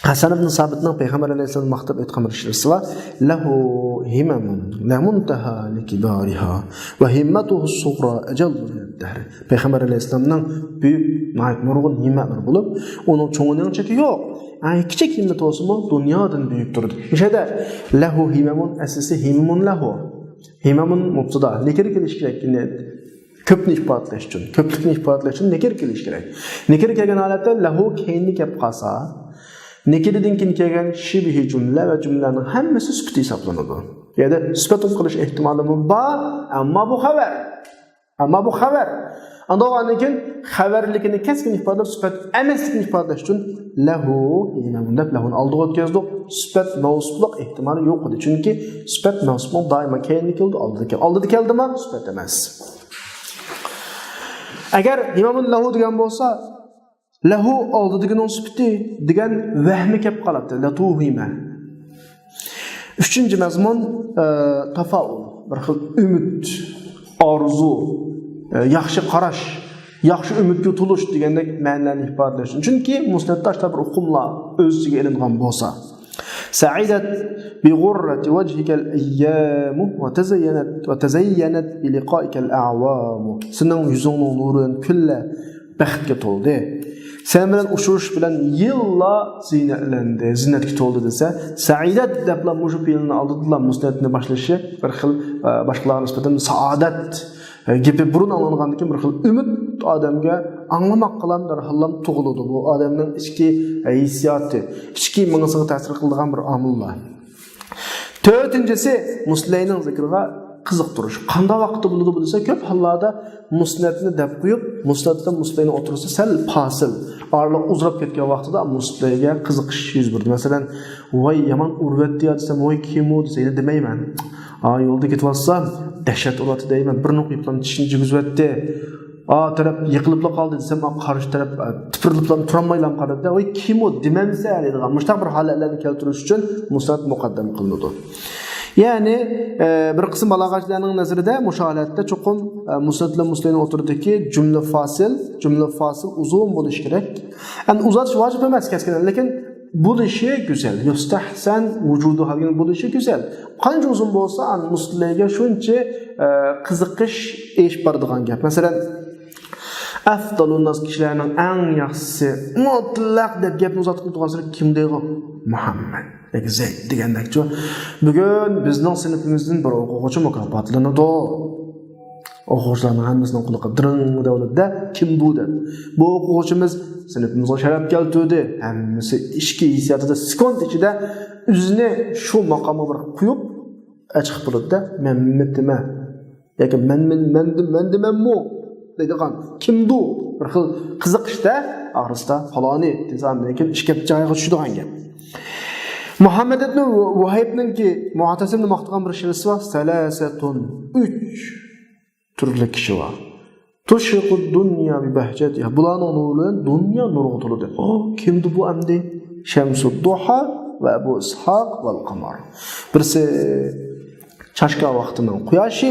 ھەسەن ئىبن سابىتنىڭ پەيغەمبەر ئەلەيھىسسالام ماختاپ ئېيتقان بىر شېئىرى بار. لەھۇ ھىمەمۇن لا مۇنتەھا لىكىبارىھا ۋە ھىممەتۇھۇ سۇغرا ئەجەللۇ مىنەد دەھر. پەيغەمبەر ئەلەيھىسسالامنىڭ بۈيۈك، ناھايىتى نۇرغۇن ھىممەتلىرى بولۇپ، ئۇنىڭ چوڭىنىڭ چېكى يوق. ئەڭ كىچىك ھىممىتى بولسىمۇ دۇنيادىن بۈيۈكتۇر. مۇشۇ يەردە لەھۇ ھىمەمۇن، ئەسلىسى ھىممۇن لەھۇ. ھىمەمۇن مۇبتىدا، نەكىرە كېلىشى كېرەك. كۆپنى ئىپادىلەش ئۈچۈن، كۆپلۈكنى ئىپادىلەش ئۈچۈن نەكىرە كېلىشى كېرەك. نەكىرە كەلگەن ھالەتتە لەھۇ كەينىدە كەپ قالسا، نەكىرىدىن كېيىن كەلگەن شىبھى جۈملە ۋە جۈملىلەرنىڭ ھەممىسى سۈپىتى ھېسابلىنىدۇ. يەنى سۈپەت قىلىش ئېھتىمالىمۇ بار، ئەمما بۇ خەۋەر. ئەمما بۇ خەۋەر. ئاندىن كېيىن خەۋەرلىكىنى كەسكىن ئىپادىلەپ، سۈپەت ئەمەسلىكىنى ئىپادىلەش ئۈچۈن لەھۇ ھىمەمۇن دەپ لەھۇنى ئالدىغا ئۆتكۈزدۇق. سۈپەت مەۋسۇپلۇق ئېھتىمالى يوق ئىدى. چۈنكى سۈپەت مەۋسۇپنىڭ دائىما كەينىدە كېلىدۇ، ئالدىدا كەل-، ئالدىدا كەلدىما، سۈپەت ئەمەس. ئەگەر ھىمەمۇن لەھۇ دېگەن بولسا، لەھۇ ئالدىدىكىنىڭ سۈپىتى دېگەن ۋەھمى كەپ قالاتتى. لەتۇھىمە. ئۈچىنچى مەزمۇن، ئە، تافائۇل. بىر خىل ئۈمىد، ئارزۇ، ئە، ياخشى قاراش، ياخشى ئۈمىدكە تولۇش دېگەندەك مەنىلەرنى ئىپادىلەش ئۈچۈن. چۈنكى مۇسنەتتە ئاشۇنداق بىر ئۇقۇملار ئۆز ئىچىگە ئېلىنغان بولسا. سەئىدەت بىغۇررەتى ۋەجھىكەل ئەييامۇ ۋە تەزەييەنەت، ۋە تەزەييەنەت بىلىقائىكەل ئەۋامۇ. سېنىڭ يۈزۈڭنىڭ نۇرى بىلەن كۈنلەر بەختكە تولدى. سەن بىلەن ئۇچرىشىش بىلەن يىللار زىننەتلەندى، زىننەتكە تولدى دېسە، سەئىدەت دەپلا مۇشۇ پېئىلنى ئالدىدىلا مۇسنەتنى باشلىشى بىر خىل، ئە، باشقىلارغا نىسبەتەن سائادەت، ئە، گېپى بۇرۇن ئاڭلانغاندىن كېيىن بىر خىل ئۈمىد ئادەمگە ئاڭلىماققىلا دەرھاللا تۇغۇلىدۇ. بۇ ئادەمنىڭ ئىچكى، ئە، ھېسسىياتى، ئىچكى مېڭىسىغا تەسىر قىلىدىغان بىر ئامىللار. تۆتىنچىسى، مۇسلەينىڭ زىكرىغا قىزىقتۇرۇش. قانداق ۋاقىتتا بولىدۇ بۇ دېسە، كۆپ ھاللاردا مۇسنەتنى دەپ قويۇپ، مۇسنەت بىلەن مۇسلەينىڭ ئوتتۇرىسىدا سەل پاسىل، ئارىلىق ئۇزىراپ كەتكەن ۋاقتىدا مۇسلەيگە قىزىقىش يۈز بېرىدۇ. مەسىلەن، ۋاي، يامان ئۇرۇۋەتتى يا دېسەم، ۋاي، كىم ئۇ دېسە، يەنە دېمەيمەن. ئا، يولدا كېتىۋاتسام، دەھشەت ئۇرۇۋاتتى دەيمەن، بىر نوق يىپلام چىشىنى جىگىزىۋەتتى. ئا تەرەپ يىقىلىپلا قالدى دېسەم، ئا قارشى تەرەپ، ئا، تىپىرلىپلا تۇرالمايلا قالدى. ۋاي، كىم ئۇ دېمەمسە دەيدىغان مۇشۇنداق بىر ھالەتلەرنى كەلتۈرۈش ئۈچۈن مۇسنەت مۇقەددەم قىلىنىدۇ. يەنى، ئە، بىر قىسىم بالاغەتچىلەرنىڭ نەزىرىدە مۇشۇ ھالەتتە چوقۇم، ئە، مۇسنەت بىلەن مۇسلەينىڭ ئوتتۇرىدىكى جۈملە فاسىل، جۈملە فاسىل ئۇزۇن بولۇشى كېرەك. ئەمدى ئۇزارتىش ۋاجىپ ئەمەس كەسكىن، لېكىن بولۇشى گۈزەل. يۇستەھسەن ۋۇجۇدۇھا دېگەن بولۇشى گۈزەل. قانچە ئۇزۇن بولسا، ئان مۇسلەيگە شۇنچە، ئە، قىزىقىش ئېشىپ بارىدىغان گەپ. مەسىلەن، ئەفدالۇنناس كىشىلەرنىڭ ئەڭ ياخشىسى، مۇتلەق دەپ گەپنى ئۇزارتىپ تۇرغان سېرى كىم دەيدۇ؟ مۇھەممەد ياكى زەيد دېگەندەكچۇ. بۈگۈن بىزنىڭ سىنىپىمىزدىن بىر ئوقۇغۇچى مۇكاپاتلىنىدۇ. ئوقۇغۇچىلارنىڭ ھەممىسىنىڭ قۇلىقى دىرىڭ دەۋلىدە، كىم بۇ دەپ. بۇ ئوقۇغۇچىمىز سىنىپىمىزغا شەرەپ كەلتۈردى. ھەممىسى ئىچكى ھېسسىياتىدا سېكۇنت ئىچىدە ئۆزىنى شۇ ماقامغا بىر قويۇپ، ئەچىقىپ بولىدۇ-دە، مەنمىتىمە ياكى مەن، مەن، مەندە، مەندىمەنمۇ دەيدىغان، كىمدۇ؟ بىر خىل قىزىقىشتا، ئاخىرسىدا پالانى دېسە، ئاندىن كېيىن ئىش گەپ جايىغا چۈشىدىغان گەپ. مۇھەممەد ئىبن ۋۇھەيبنىڭكى مۇئتەسىمنى ماختىغان بىر شېئىرى بار، سەلاسەتۇن، ئۈچ تۈرلۈك كىشى بار. تۇشرىقۇد دۇنيا بىبەھجەتىھا. بۇلارنىڭ نۇرى بىلەن دۇنيا نۇرغا تولىدۇ. ئو، كىمدۇ بۇ ئەمدى؟ شەمسۇد دۇھا ۋە ئەبۇ ئىسھاق ۋەل قەمەر. بىرسى چاشقان ۋاقتىنىڭ قۇياشى،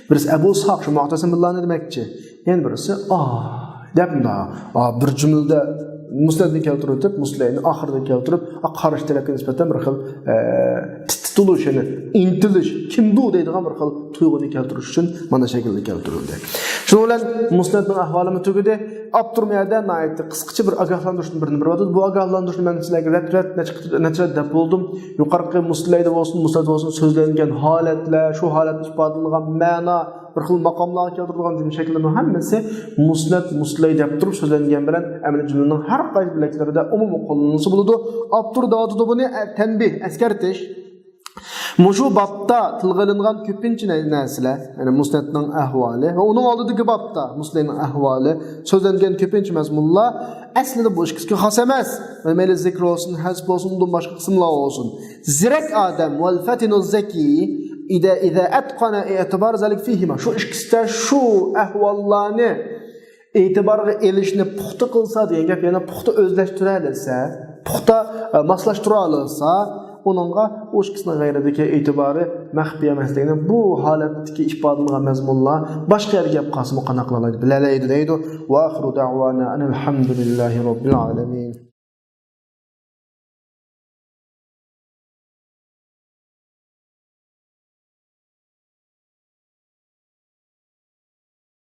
بىرسى ئەبۇ ئىسھاق، شۇ مۇئتەسىم بىللانى دېمەكچى. يەنە بىرسى ئاي دەپ مۇنداق، ئا، بىر جۈملىدە مۇسنەدنى كەلتۈرۈۋېتىپ، مۇسلەينى ئاخىرىدا كەلتۈرۈپ، ئا، قارشى تەرەپكە نىسبەتەن بىر خىل، ئە، تىت-، تىت تۇتۇلۇش، يەنى ئىنتىلىش، كىمدۇ دەيدىغان بىر خىل تۇيغۇنى كەلتۈرۈش ئۈچۈن مانا شەكىلدە كەلتۈرۈلدى. شۇنىڭ بىلەن مۇسنەدنىڭ ئەھۋالىمۇ تۈگىدى. ئاپتور بۇ يەردە ناھايىتى قىسقىچە بىر ئاگاھلاندۇرۇشنى بىرنى بېرىۋاتىدۇ. بۇ ئاگاھلاندۇرۇشنى مەن سىلەرگە رەت رەت نەچچە قېتىم، نەچچە رەت دەپ بولدۇم. يۇقىرىقى مۇسلەيدە بولسۇن، مۇسلەيدە بولسۇن، سۆزلەنگەن ھالەتلەر، شۇ ھالەتتە ئىپادىلىنىدىغان مەنا، بىر خىل ماقاملارغا كەلتۈرىدىغان جۈملە شەكىللىرىنىڭ ھەممىسى مۇسنەد، مۇسلەي دەپ تۇرۇپ سۆزلەنگەن بىلەن ئەمەلىي جۈملىنىڭ ھەر قايسى بۆلەكلىرىدە ئومۇمىي قوللىنىلسا بولىدۇ. ئاپتور دەۋاتىدۇ بۇنى، ئە، تەنبىھ، ئەسكەرتىش. مۇشۇ بابتا تىلغا ئېلىنغان كۆپىنچە نە-، نەرسىلەر، يەنى مۇسنەدنىڭ ئەھۋالى ۋە ئۇنىڭ ئالدىدىكى بابتا مۇسلەينىڭ ئەھۋالى سۆزلەنگەن كۆپىنچە مەزمۇنلار ئەسلىدە بۇ ئىككىسىگە خاس ئەمەس. مەيلى زىكىر بولسۇن، ھەزپ بولسۇن، ئۇندىن باشقا قىسىملار بولسۇن. زېرەك ئادەم ۋەل فەتىنۇ زەكىي ئىدە، ئىدە ئەتقەنە ئېتىبار زالىك فىھىما. شۇ ئىككىسىدە شۇ ئەھۋاللارنى ئېتىبارغا ئېلىشنى پۇختا قىلسا دېگەن گەپ، يەنى پۇختا ئۆزلەشتۈرەلىسە، پۇختا، ئە، ماسلاشتۇرالىسا، ئۇنىڭغا ئۇ ئىككىسىنىڭ غەيرىدىكى ئېتىبارى مەخپىي ئەمەسلىكىنى بۇ ھالەتتىكى ئىپادىلىنغان مەزمۇنلار باشقا يەرگە گەپ قالسىمۇ قانداق قىلالايدۇ، بىلەلەيدۇ دەيدۇ. ۋە ئاخىرۇ دەۋانا ئەنىل ھەمدۇلىللاھى رەببىل ئالەمىن.